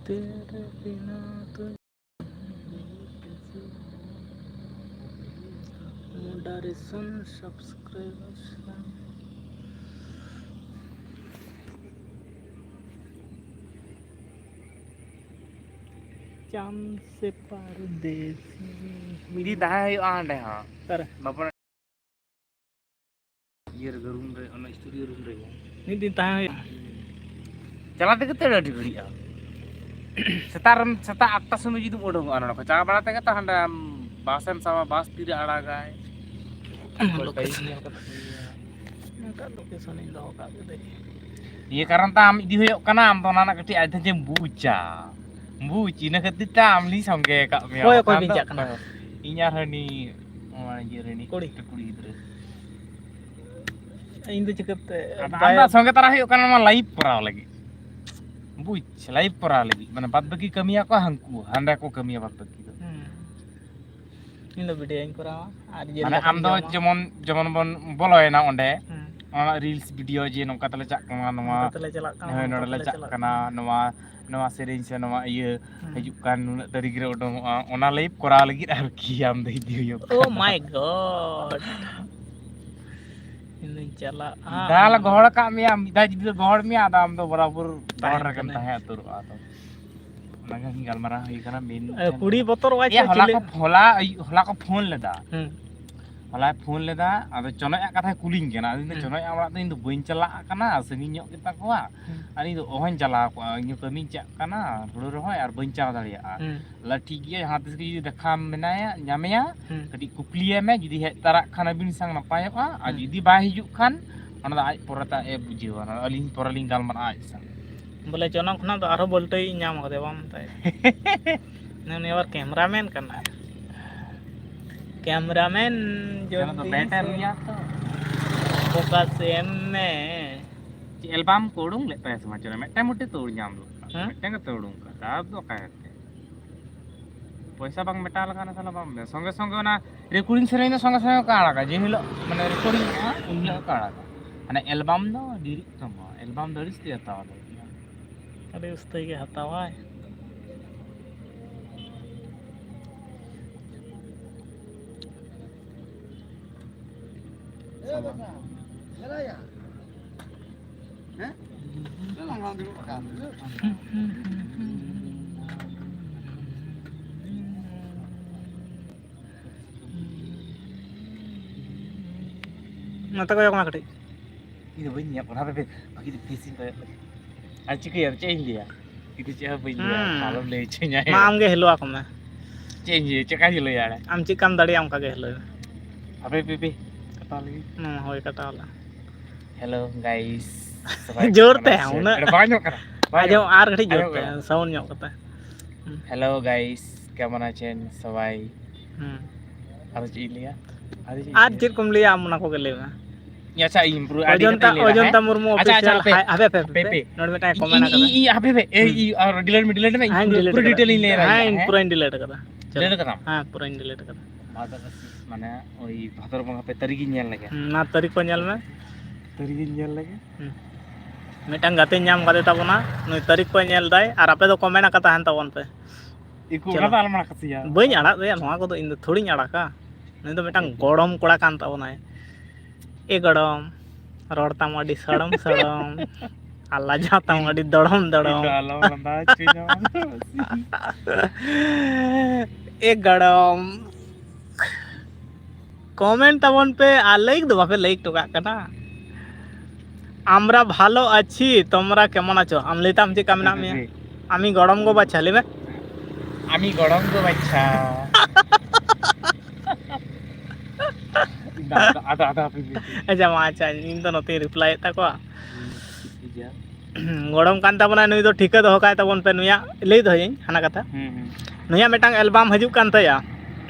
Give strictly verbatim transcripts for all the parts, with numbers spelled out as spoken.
तेरे बिना तो moderation subscribers चांद से परदेसी ᱢᱤᱫ ᱫᱤᱱ ᱛᱟᱦᱮᱸ ᱦᱩᱭᱩᱜᱼᱟ ᱦᱟᱸᱰᱮ ᱦᱚᱸ᱾ ᱚᱠᱟᱨᱮ? ᱵᱟᱯᱞᱟ ᱤᱭᱟᱹ ᱨᱮᱜᱮ, ᱨᱩᱢ ᱨᱮ, ᱚᱱᱟ ᱥᱴᱩᱰᱤᱭᱳ ᱨᱩᱢ ᱨᱮᱜᱮ᱾ ᱢᱤᱫ ᱫᱤᱱ ᱛᱟᱦᱮᱸ ᱦᱩᱭᱩᱜᱼᱟ᱾ ᱪᱟᱞᱟᱣ ᱛᱮᱜᱮ ᱛᱚ ᱟᱹᱰᱤ ᱜᱷᱟᱹᱲᱤᱡᱼᱟ᱾ ᱥᱮᱛᱟᱜ ᱨᱮᱢ, ᱥᱮᱛᱟᱜ ᱟᱴᱴᱟ ᱥᱚᱢᱚᱭ ᱡᱩᱫᱤᱢ ᱩᱰᱩᱝᱚᱜᱼᱟ ᱱᱚᱰᱮ ᱠᱷᱚᱱ, ᱪᱟᱞᱟᱣ ᱵᱟᱲᱟ ᱛᱮᱜᱮ ᱛᱚ ᱦᱟᱸᱰᱮ ᱟᱢ ᱵᱟᱥ ᱮᱢ ᱥᱟᱵᱟ, ᱵᱟᱥ ᱛᱤᱨᱮ ᱟᱲᱟᱜᱟᱭ᱾ ᱞᱳᱠᱮᱥᱚᱱ᱾ ᱴᱟᱭᱤᱢ ᱧᱮᱞ ᱠᱟᱛᱮ ᱠᱚ ᱤᱭᱟᱹᱭᱟ᱾ ᱱᱚᱝᱠᱟ ᱞᱳᱠᱮᱥᱚᱱ ᱤᱧ ᱫᱚᱦᱚ ᱠᱟᱜ ᱠᱮᱫᱟᱹᱧ᱾ ᱤᱭᱟᱹ ᱠᱟᱨᱚᱱ ᱛᱮ ᱟᱢ ᱤᱫᱤ ᱦᱩᱭᱩᱜ ᱠᱟᱱᱟ, ᱟᱢ ᱫᱚ ᱚᱱᱟ ᱨᱮᱱᱟᱜ ᱠᱟᱹᱴᱤᱡ ᱟᱭᱫᱷᱟᱡᱮᱢ ᱵᱩᱡᱟ᱾ ᱵᱩᱡᱽ, ᱤᱱᱟᱹ ᱠᱷᱟᱹᱛᱤᱨ ᱛᱮ ᱟᱢ ᱞᱤᱧ ᱥᱚᱸᱜᱮ ᱟᱠᱟᱫ ᱢᱮᱭᱟ᱾ ᱚᱠᱚᱭ, ᱚᱠᱚᱭ ᱵᱟᱠᱷᱟᱱ ᱵᱤᱱ ᱫᱚ ᱪᱟᱜ ᱠᱟᱱᱟ? ᱚᱠᱚᱭ? ᱤᱧ ᱟᱨ ᱦᱟᱹᱱᱤ, ᱱᱚᱣᱟ ᱤᱭᱟᱹ ᱨᱤᱱᱤᱡ ᱠᱩᱲᱤ? ᱠᱩᱲᱤ ᱜᱤᱫᱽᱨᱟᱹ᱾ ᱤᱧ ᱫᱚ ᱪᱤᱠᱟᱹᱛᱮ ᱟᱫᱚ ᱵᱟᱭ ᱟᱢ ᱫᱚ ᱥᱚᱸᱜᱮ ᱛᱟᱨᱟ ᱦᱩᱭᱩᱜ ᱠᱟᱱᱟ, ᱱᱚᱣᱟ ᱞᱟᱭᱤᱵᱷ ᱠᱚᱨᱟᱣ ᱞᱟᱹᱜᱤᱫ᱾ ᱵᱩᱡᱽ, ᱞᱟᱭᱤᱵᱷ ᱠᱚᱨᱟᱣ ᱞᱟᱹᱜᱤᱫ, ᱢᱟᱱᱮ ᱵᱟᱫ ᱵᱟᱹᱠᱤ ᱠᱟᱹᱢᱤᱭᱟᱠᱚ ᱦᱟᱹᱱᱠᱩ, ᱦᱟᱸᱰᱮ ᱠᱚ ᱠᱟᱹᱢᱤᱭᱟ ᱵᱟᱫ ᱵᱟᱹᱠᱤ ᱫᱚ᱾ ᱦᱩᱸ᱾ ᱤᱧ ᱫᱚ ᱵᱷᱤᱰᱤᱭᱳᱧ ᱠᱚᱨᱟᱣᱟ ᱟᱨ ᱡᱤᱞ ᱢᱟᱱᱮ ᱫᱟᱠᱟᱧ ᱟᱢ ᱫᱚ ᱡᱚᱢᱟ᱾ ᱡᱮᱢᱚᱱ, ᱡᱮᱢᱚᱱ ᱵᱚᱱ ᱵᱚᱞᱚᱭᱮᱱᱟ ᱚᱸᱰᱮ, ᱦᱩᱸ᱾ ᱚᱱᱟ ᱨᱤᱞᱥ ᱵᱷᱤᱰᱤᱭᱳ ᱡᱮ ᱱᱚᱝᱠᱟ ᱛᱮᱞᱮ ᱪᱟᱜ ᱠᱟᱱᱟ, ᱱᱚᱣᱟ, ᱱᱚᱝᱠᱟ ᱛᱮᱞᱮ ᱪᱟᱞᱟᱜ ᱠᱟᱱᱟ, ᱦᱳᱭ, ᱱᱚᱝᱠᱟ ᱱᱚᱰᱮ ᱞᱮ ᱛᱮᱞᱮ ᱪᱟᱜ ᱪᱟᱞᱟᱜ ᱠᱟᱱᱟ, ᱠᱟᱱᱟ᱾ ᱱᱚᱣᱟ, ᱱᱚᱣᱟ ᱥᱮᱨᱮᱧ ᱥᱮ ᱱᱚᱣᱟ ᱤᱭᱟᱹ ᱦᱩᱸ᱾ ᱦᱤᱡᱩᱜ ᱠᱟᱱ ᱱᱩᱱᱟᱹᱜ ᱛᱟᱹᱨᱤᱠᱷ ᱨᱮ ᱩᱰᱩᱝᱚᱜᱼᱟ, ᱚᱱᱟ ᱞᱟᱭᱤᱵᱷ ᱠᱚᱨᱟᱣ ᱞᱟᱹᱜᱤᱫ ᱟᱨᱠᱤ ᱟᱢ ᱫᱚ ᱤᱫᱤ ᱦᱩᱭᱩᱜ ᱠᱟᱱᱟ᱾ Oh my God᱾ ᱤᱧ ᱫᱩᱧ ᱪᱟᱞᱟᱜᱼᱟ᱾ ᱫᱟᱞ ᱚᱱᱟ ᱜᱚᱦᱚᱲ ᱠᱟᱜ ᱢᱮᱭᱟ, ᱢᱤᱫ ᱫᱷᱟᱣ ᱡᱩᱫᱤ ᱞᱮ ᱜᱚᱦᱚᱲ ᱢᱮᱭᱟ, ᱟᱫᱚ ᱟᱢ ᱫᱚ ᱵᱚᱨᱟᱵᱚᱨ ᱜᱚᱦᱚᱲ ᱛᱟᱦᱮᱱ ᱨᱮᱜᱮᱢ ᱠᱟᱱᱟ᱾ ᱛᱟᱦᱮᱸ ᱩᱛᱟᱹᱨᱚᱜᱼᱟ ᱟᱫᱚ᱾ ᱚᱱᱟ ᱜᱮ ᱜᱟᱞᱢᱟᱨᱟᱣ ᱦᱩᱭ ᱠᱟᱱᱟ ᱢᱮᱱ ᱮ, ᱠᱩᱲᱤ ᱵᱚᱛᱚᱨᱚᱜᱼᱟᱭ ᱮᱭᱟ, ᱥᱮ ᱦᱚᱞᱟ ᱪᱤᱞᱤ? ᱠᱚ, ᱦᱚᱞᱟ ᱟᱹᱭᱩᱵ, ᱦᱚᱞᱟ ᱠᱚ ᱯᱷᱳᱱ ᱞᱮᱫᱟ᱾ ᱦᱩᱸ᱾ ᱦᱚᱞᱟᱭ ᱯᱷᱳᱱ ᱞᱮᱫᱟ, ᱟᱫᱚ ᱪᱚᱱᱚᱡ ᱟᱜ ᱠᱟᱛᱷᱟᱭ ᱠᱩᱞᱤᱧ ᱠᱟᱱᱟ᱾ ᱟᱫᱚ ᱤᱧ ᱫᱚ ᱦᱩᱸ᱾ ᱪᱚᱱᱚᱡ ᱟᱜ ᱚᱲᱟᱜ ᱫᱚ ᱤᱧ ᱫᱚ ᱵᱟᱹᱧ ᱪᱟᱞᱟᱜ ᱠᱟᱱᱟ, ᱥᱟᱺᱜᱤᱧ ᱧᱚᱜ ᱜᱮᱛᱟ ᱠᱚᱣᱟ᱾ ᱦᱩᱸ᱾ ᱟᱨ ᱤᱧ ᱫᱚ ᱚᱦᱚᱧ ᱪᱟᱞᱟᱣ ᱠᱚᱜᱼᱟ, ᱤᱧ ᱫᱚ ᱠᱟᱹᱢᱤᱧ ᱪᱟᱜ ᱠᱟᱱᱟ ᱦᱩᱲᱩ ᱨᱚᱦᱚᱭ, ᱟᱨ ᱵᱟᱹᱧ ᱪᱟᱞᱟᱣ ᱫᱟᱲᱮᱭᱟᱜᱼᱟ᱾ ᱦᱩᱸ᱾ ᱞᱟᱹᱭ, "ᱴᱷᱤᱠ ᱜᱮᱭᱟ, ᱡᱟᱦᱟᱸ ᱛᱤᱥ ᱜᱮ ᱡᱩᱫᱤ ᱫᱮᱠᱷᱟᱢ ᱢᱮᱱᱟᱭᱟ, ᱧᱟᱢᱮᱭᱟ, ᱦᱩᱸ᱾ ᱠᱟᱹᱴᱤᱡ ᱠᱩᱠᱞᱤᱭᱮ ᱢᱮ, ᱡᱩᱫᱤ ᱦᱮᱡ ᱛᱟᱨᱟᱜ ᱠᱷᱟᱱ ᱟᱹᱵᱤᱱ ᱥᱟᱝ ᱱᱟᱯᱟᱭᱚᱜᱼᱟ, ᱟᱨ ᱦᱩᱸ᱾ ᱡᱩᱫᱤ ᱵᱟᱭ ᱦᱤᱡᱩᱜ ᱠᱷᱟᱱ ᱚᱱᱟ ᱫᱚ ᱟᱡ ᱯᱚᱨᱮᱛᱮ ᱟᱡ ᱮ ᱵᱩᱡᱷᱟᱹᱣᱟ, ᱚᱱᱟ ᱫᱚ ᱟᱹᱞᱤᱧ ᱯᱚᱨᱮ ᱞᱤᱧ ᱜᱟᱞᱢᱟᱨᱟᱜᱼᱟ ᱟᱡ ᱥᱟᱝ᱾" ᱵᱚᱞᱮ ᱡᱚᱱᱚᱜ ᱠᱷᱚᱱᱟᱜ ᱫᱚ ᱟᱨᱦᱚᱸ ᱵᱟᱹᱞᱴᱟᱹᱭᱤᱡ ᱧᱟᱢ ᱠᱟᱫᱮᱭᱟ, ᱵᱟᱢ ᱢᱮᱛᱟᱭ ᱠᱟᱱᱟ᱾ ᱩᱱᱤ ᱟᱵᱟᱨ ᱠᱮᱢᱨᱟᱢᱮᱱ ᱠᱟᱱᱟᱭ᱾ ᱠᱮᱢᱨᱟᱢᱮᱱ ᱠᱟᱱᱟ ᱫᱚ ᱡᱚᱞᱫᱤ ᱵᱮᱴᱟᱨ ᱥᱮ᱾ ᱜᱮᱭᱟ ᱛᱚ᱾ ᱯᱷᱳᱠᱟᱥ ᱮᱢ ᱢᱮ᱾ ᱪᱮᱫ ᱮᱞᱵᱟᱢ ᱠᱚ ᱩᱰᱩᱝ ᱞᱮᱫ ᱛᱟᱭᱟ ᱥᱮ ᱵᱟᱝ? ᱪᱚᱞᱚ, ᱢᱤᱫᱴᱟᱝ ᱢᱤᱫᱴᱟᱝ ᱛᱚ ᱧᱟᱢ ᱫᱚᱨᱠᱟᱨ᱾ ᱦᱮᱸ? ᱢᱤᱫᱴᱟᱝ ᱜᱮᱛᱚ ᱩᱰᱩᱝ ᱠᱟᱫᱟ, ᱟᱨ ᱫᱚ ᱚᱠᱟᱭ ᱛᱮ? ᱯᱚᱭᱥᱟ ᱵᱟᱝ ᱢᱮᱴᱟᱣ ᱞᱮᱠᱷᱟᱱ ᱥᱟᱞᱟ ᱵᱟᱢ ᱵᱮ-, ᱥᱚᱸᱜᱮ ᱥᱚᱸᱜᱮ ᱚᱱᱟ ᱨᱮᱠᱚᱨᱰᱤᱝ ᱥᱮᱨᱮᱧ ᱫᱚ ᱥᱚᱸᱜᱮ ᱥᱚᱸᱜᱮ ᱠᱚ ᱟᱲᱟᱜᱟ, ᱡᱮ ᱦᱤᱞᱳᱜ ᱢᱟᱱᱮ ᱨᱮᱠᱚᱨᱰᱤᱝ ᱚᱜᱼᱟ, ᱩᱱ ᱦᱤᱞᱳᱜ ᱠᱚ ᱟᱲᱟᱜᱟ᱾ ᱢᱟᱱᱮ ᱮᱞᱵᱟᱢ ᱫᱚ ᱰᱮᱨᱤᱜ ᱛᱟᱢᱟ, ᱮᱞᱵᱟᱢ ᱫᱚ ᱟᱹᱲᱤᱥ ᱛᱮ ᱦᱟᱛᱟᱣᱟ ᱫᱚ᱾ ᱟᱹᱰᱤ ᱩᱥᱛᱟᱹᱭ ᱜᱮ ᱦᱟᱛᱟᱣᱟᱭ᱾ ᱱᱚᱛᱮ ᱠᱚᱭᱚᱜ ᱢᱮ ᱠᱟᱹᱴᱤᱡ᱾ ᱤᱧ ᱫᱚ ᱵᱟᱹᱧ ᱧᱮᱞ ᱠᱟᱱᱟ, ᱦᱟᱯᱮ, ᱦᱟᱯᱮ, ᱵᱷᱟᱹᱜᱤ ᱴᱷᱤᱠ ᱯᱷᱮᱥ ᱤᱧ ᱠᱚᱭᱚᱜ ᱞᱮᱜᱮ᱾ ᱟᱨ ᱪᱤᱠᱟᱹᱭᱟᱢ, ᱪᱮᱫ ᱤᱧ ᱞᱟᱹᱭᱟ? ᱤᱧ ᱫᱚ ᱪᱮᱫ ᱦᱚᱸ ᱵᱟᱹᱧ ᱞᱟᱹᱭᱟ, ᱦᱩᱸ᱾ ᱟᱞᱚᱢ ᱞᱟᱹᱭ ᱦᱚᱪᱚᱧᱟ᱾ ᱢᱟ ᱟᱢᱜᱮ ᱦᱮᱞᱳ ᱟᱠᱚ ᱢᱮ᱾ ᱪᱮᱫ ᱤᱧ ᱞᱟᱹᱭᱟ, ᱪᱮᱠᱟᱧ ᱞᱟᱹᱭᱟ ᱟᱲᱮ? ᱟᱢ ᱪᱮᱫ ᱠᱟᱢ ᱫᱟᱲᱮᱭᱟᱜᱼᱟ, ᱚᱱᱠᱟ ᱜᱮ ᱦᱮᱞᱳᱭ ᱢᱮ᱾ ᱦᱟᱯᱮ, ᱦᱟᱯᱮ, ᱦᱟᱯᱮ, ᱠᱟᱴᱟᱣ ᱞᱟᱹᱜᱤᱫ᱾ ᱦᱩᱸ, ᱦᱳᱭ, ᱠᱟᱴᱟᱣ ᱞᱮ᱾ ᱦᱮᱞᱳ, ᱜᱟᱭᱤᱥ᱾ ᱡᱳᱨ ᱛᱮ, ᱩᱱᱟᱹᱜ ᱮ, ᱵᱟᱝ ᱟᱸᱡᱚᱢᱚᱜ ᱠᱟᱱᱟ? ᱵᱟᱝ ᱟᱸᱡᱚᱢ, ᱟᱸᱡᱚᱢᱚᱜ ᱟᱨ ᱠᱟᱹᱴᱤᱡ ᱡᱳᱨ ᱟᱸᱡᱚᱢᱚᱜ ᱛᱮ, ᱠᱟᱱᱟ? ᱥᱟᱣᱩᱱᱰ ᱧᱚᱜ ᱠᱟᱛᱮ᱾ ᱦᱩᱸ᱾ ᱦᱮᱞᱳ, ᱜᱟᱭᱤᱥ, ᱠᱮᱢᱚᱱ ᱟᱪᱷᱮᱱ ᱥᱚᱵᱟᱭ? ᱦᱩᱸ᱾ ᱟᱫᱚ ᱪᱮᱫ ᱤᱧ ᱞᱟᱹᱭᱟ? ᱟᱫᱚ ᱪᱮᱫ ᱤᱧ ᱟᱨ ᱞᱟᱹᱭᱟ? ᱪᱮᱫ ᱠᱚᱢ ᱞᱟᱹᱭᱟ, ᱟᱢ ᱚᱱᱟ ᱠᱚᱜᱮ ᱞᱟᱹᱭ ᱢᱮ᱾ ᱟᱪᱪᱷᱟ, ᱤᱧ ᱯᱩᱨᱟᱹ ᱟᱹᱰᱤ ᱚᱡᱚᱱᱛᱟ, ᱠᱟᱛᱷᱟᱧ ᱞᱟᱹᱭ ᱮᱫᱟ, ᱚᱡᱚᱱᱛᱟ ᱦᱮᱸ? ᱢᱩᱨᱢᱩ ᱟᱪᱪᱷᱟ, ᱟᱪᱪᱷᱟ, ᱚᱯᱷᱤᱥᱤᱭᱟᱞ, ᱦᱟᱯᱮ, ᱦᱟᱭ, ᱦᱟᱯᱮ, ᱦᱟᱯᱮ, ᱦᱟᱯᱮ, ᱦᱟᱯᱮ᱾ ᱱᱚᱰᱮ ᱢᱤᱫᱴᱟᱝ ᱠᱚᱢᱮᱱᱴ ᱤᱧ, ᱟᱠᱟᱫᱟ᱾ ᱤᱧ, ᱤᱧ, ᱦᱟᱯᱮ, ᱦᱟᱯᱮ, ᱮ, ᱦᱩᱸ᱾ ᱤ, ᱟᱨ ᱰᱤᱞᱮᱴ ᱢᱮ, ᱰᱤᱞᱮᱴ ᱢᱮ, ᱤᱧ ᱦᱮᱸ, ᱯᱩᱨᱟᱹ, ᱰᱤᱞᱮᱴ ᱯᱩᱨᱟᱹ ᱠᱟᱫᱟ᱾ ᱰᱤᱴᱮᱞ ᱤᱧ ᱞᱟᱹᱭ ᱮᱫᱟ, ᱦᱮᱸ, ᱦᱮᱸ? ᱤᱧ ᱯᱩᱨᱟᱹᱧ ᱰᱤᱞᱮᱴ ᱠᱟᱫᱟ᱾ ᱪᱚᱞᱚ᱾ ᱰᱤᱞᱮᱴ ᱠᱟᱫᱟᱢ? ᱦᱮᱸ, ᱯᱩᱨᱟᱹᱧ ᱰᱤᱞᱮᱴ ᱠᱟᱫᱟ᱾ ᱪᱚᱞᱚ᱾ ᱢᱟᱱᱮ, ᱳᱭ ᱵᱷᱟᱫᱚᱨ ᱵᱚᱸᱜᱟ ᱯᱮ ᱛᱟᱹᱨᱤᱠᱷ ᱤᱧ ᱧᱮᱞ ᱞᱮᱜᱮ᱾ ᱦᱩᱸ, ᱚᱱᱟ ᱛᱟᱹᱨᱤᱠᱷ ᱠᱚ ᱧᱮᱞ ᱢᱮ᱾ ᱛᱟᱹᱨᱤᱠᱷ ᱤᱧ ᱧᱮᱞ ᱞᱮᱜᱮ᱾ ᱦᱩᱸ᱾ ᱢᱤᱫᱴᱟᱝ ᱜᱟᱛᱮᱧ ᱧᱟᱢ ᱠᱟᱫᱮ ᱛᱟᱵᱚᱱᱟ, ᱱᱩᱭ ᱛᱟᱹᱨᱤᱠᱷ ᱠᱚᱭ ᱧᱮᱞ ᱫᱟᱭ, ᱟᱨ ᱟᱯᱮ ᱫᱚ ᱠᱚᱢᱮᱱᱴ ᱟᱠᱟ ᱛᱟᱦᱮᱱ ᱛᱟᱵᱚᱱ ᱯᱮ᱾ ᱤᱠᱩ ᱪᱚᱞᱚ᱾ ᱚᱱᱟ ᱫᱚ ᱟᱞᱚᱢ ᱟᱲᱟᱜ ᱠᱟᱜ ᱥᱮᱭᱟ᱾ ᱵᱟᱹᱧ ᱟᱲᱟᱜ ᱫᱟᱭᱟ, ᱱᱚᱣᱟ ᱠᱚᱫᱚ ᱤᱧ ᱫᱚ ᱛᱷᱚᱲᱤᱧ ᱟᱲᱟᱜᱟ᱾ ᱱᱩᱭ ᱫᱚ ᱢᱤᱫᱴᱟᱝ ᱜᱚᱲᱚᱢ ᱠᱚᱲᱟ ᱠᱟᱱ ᱛᱟᱵᱚᱱᱟᱭ᱾ ᱮ ᱜᱚᱲᱚᱢ, ᱨᱚᱲ ᱛᱟᱢ ᱟᱹᱰᱤ ᱥᱟᱲᱚᱢ ᱥᱟᱲᱚᱢ, ᱟᱨ ᱞᱟᱡᱟᱣ ᱛᱟᱢ ᱤᱧ, ᱟᱹᱰᱤ ᱫᱚᱲᱚᱢ ᱤᱧ ᱫᱚᱲᱚᱢ᱾ ᱫᱚ ᱟᱞᱚᱢ ᱞᱟᱸᱫᱟ ᱦᱚᱪᱚᱧᱟ᱾ ᱮ ᱜᱚᱲᱚᱢ, ᱠᱚᱢᱮᱱᱴ ᱛᱟᱵᱚᱱ ᱯᱮ, ᱟᱨ ᱞᱟᱭᱤᱠ ᱫᱚ ᱵᱟᱯᱮ ᱞᱟᱭᱤᱠ ᱦᱚᱴᱚ ᱠᱟᱜ ᱠᱟᱱᱟ᱾ আমরা ভালো আছি, তোমরা কেমন আছো? ᱟᱢ ᱞᱟᱹᱭ ᱛᱟᱢ ᱪᱮᱫ ᱞᱮᱠᱟ ᱢᱮᱱᱟᱜ ᱢᱮᱭᱟ? ᱦᱮᱸ, ᱦᱮᱸ᱾ আমি গরম গো বাচ্চা, ᱞᱟᱹᱭ ᱢᱮ᱾ আমি গরম গো বাচ্চা। ᱟᱫᱚ, ᱟᱫᱚ, ᱟᱫᱚ, ᱟᱫᱚ, ᱟᱪᱪᱷᱟ, ᱢᱟ, ᱟᱪᱪᱷᱟ, ᱤᱧ ᱫᱚ ᱱᱚᱛᱮᱧ ᱨᱤᱯᱞᱟᱭᱮᱫ ᱛᱟᱠᱚᱣᱟ᱾ ᱦᱩᱸ, ᱴᱷᱤᱠ ᱜᱮᱭᱟ᱾ ᱜᱚᱲᱚᱢ ᱠᱟᱱ ᱛᱟᱵᱚᱱᱟᱭ ᱱᱩᱭ ᱫᱚ, ᱴᱷᱤᱠᱟᱹ ᱫᱚᱦᱚ ᱠᱟᱭ ᱛᱟᱵᱚᱱ ᱯᱮ᱾ ᱱᱩᱭᱟᱜ ᱞᱟᱹᱭ ᱫᱚᱦᱚᱭᱟᱹᱧ ᱦᱟᱱᱟ ᱠᱟᱛᱷᱟ᱾ ᱦᱩᱸ, ᱦᱩᱸ᱾ ᱱᱩᱭᱟᱜ ᱢᱤᱫᱴᱟᱝ ᱮᱞᱵᱟᱢ ᱦᱤᱡᱩᱜ ᱠᱟᱱ ᱛᱟᱭᱟ᱾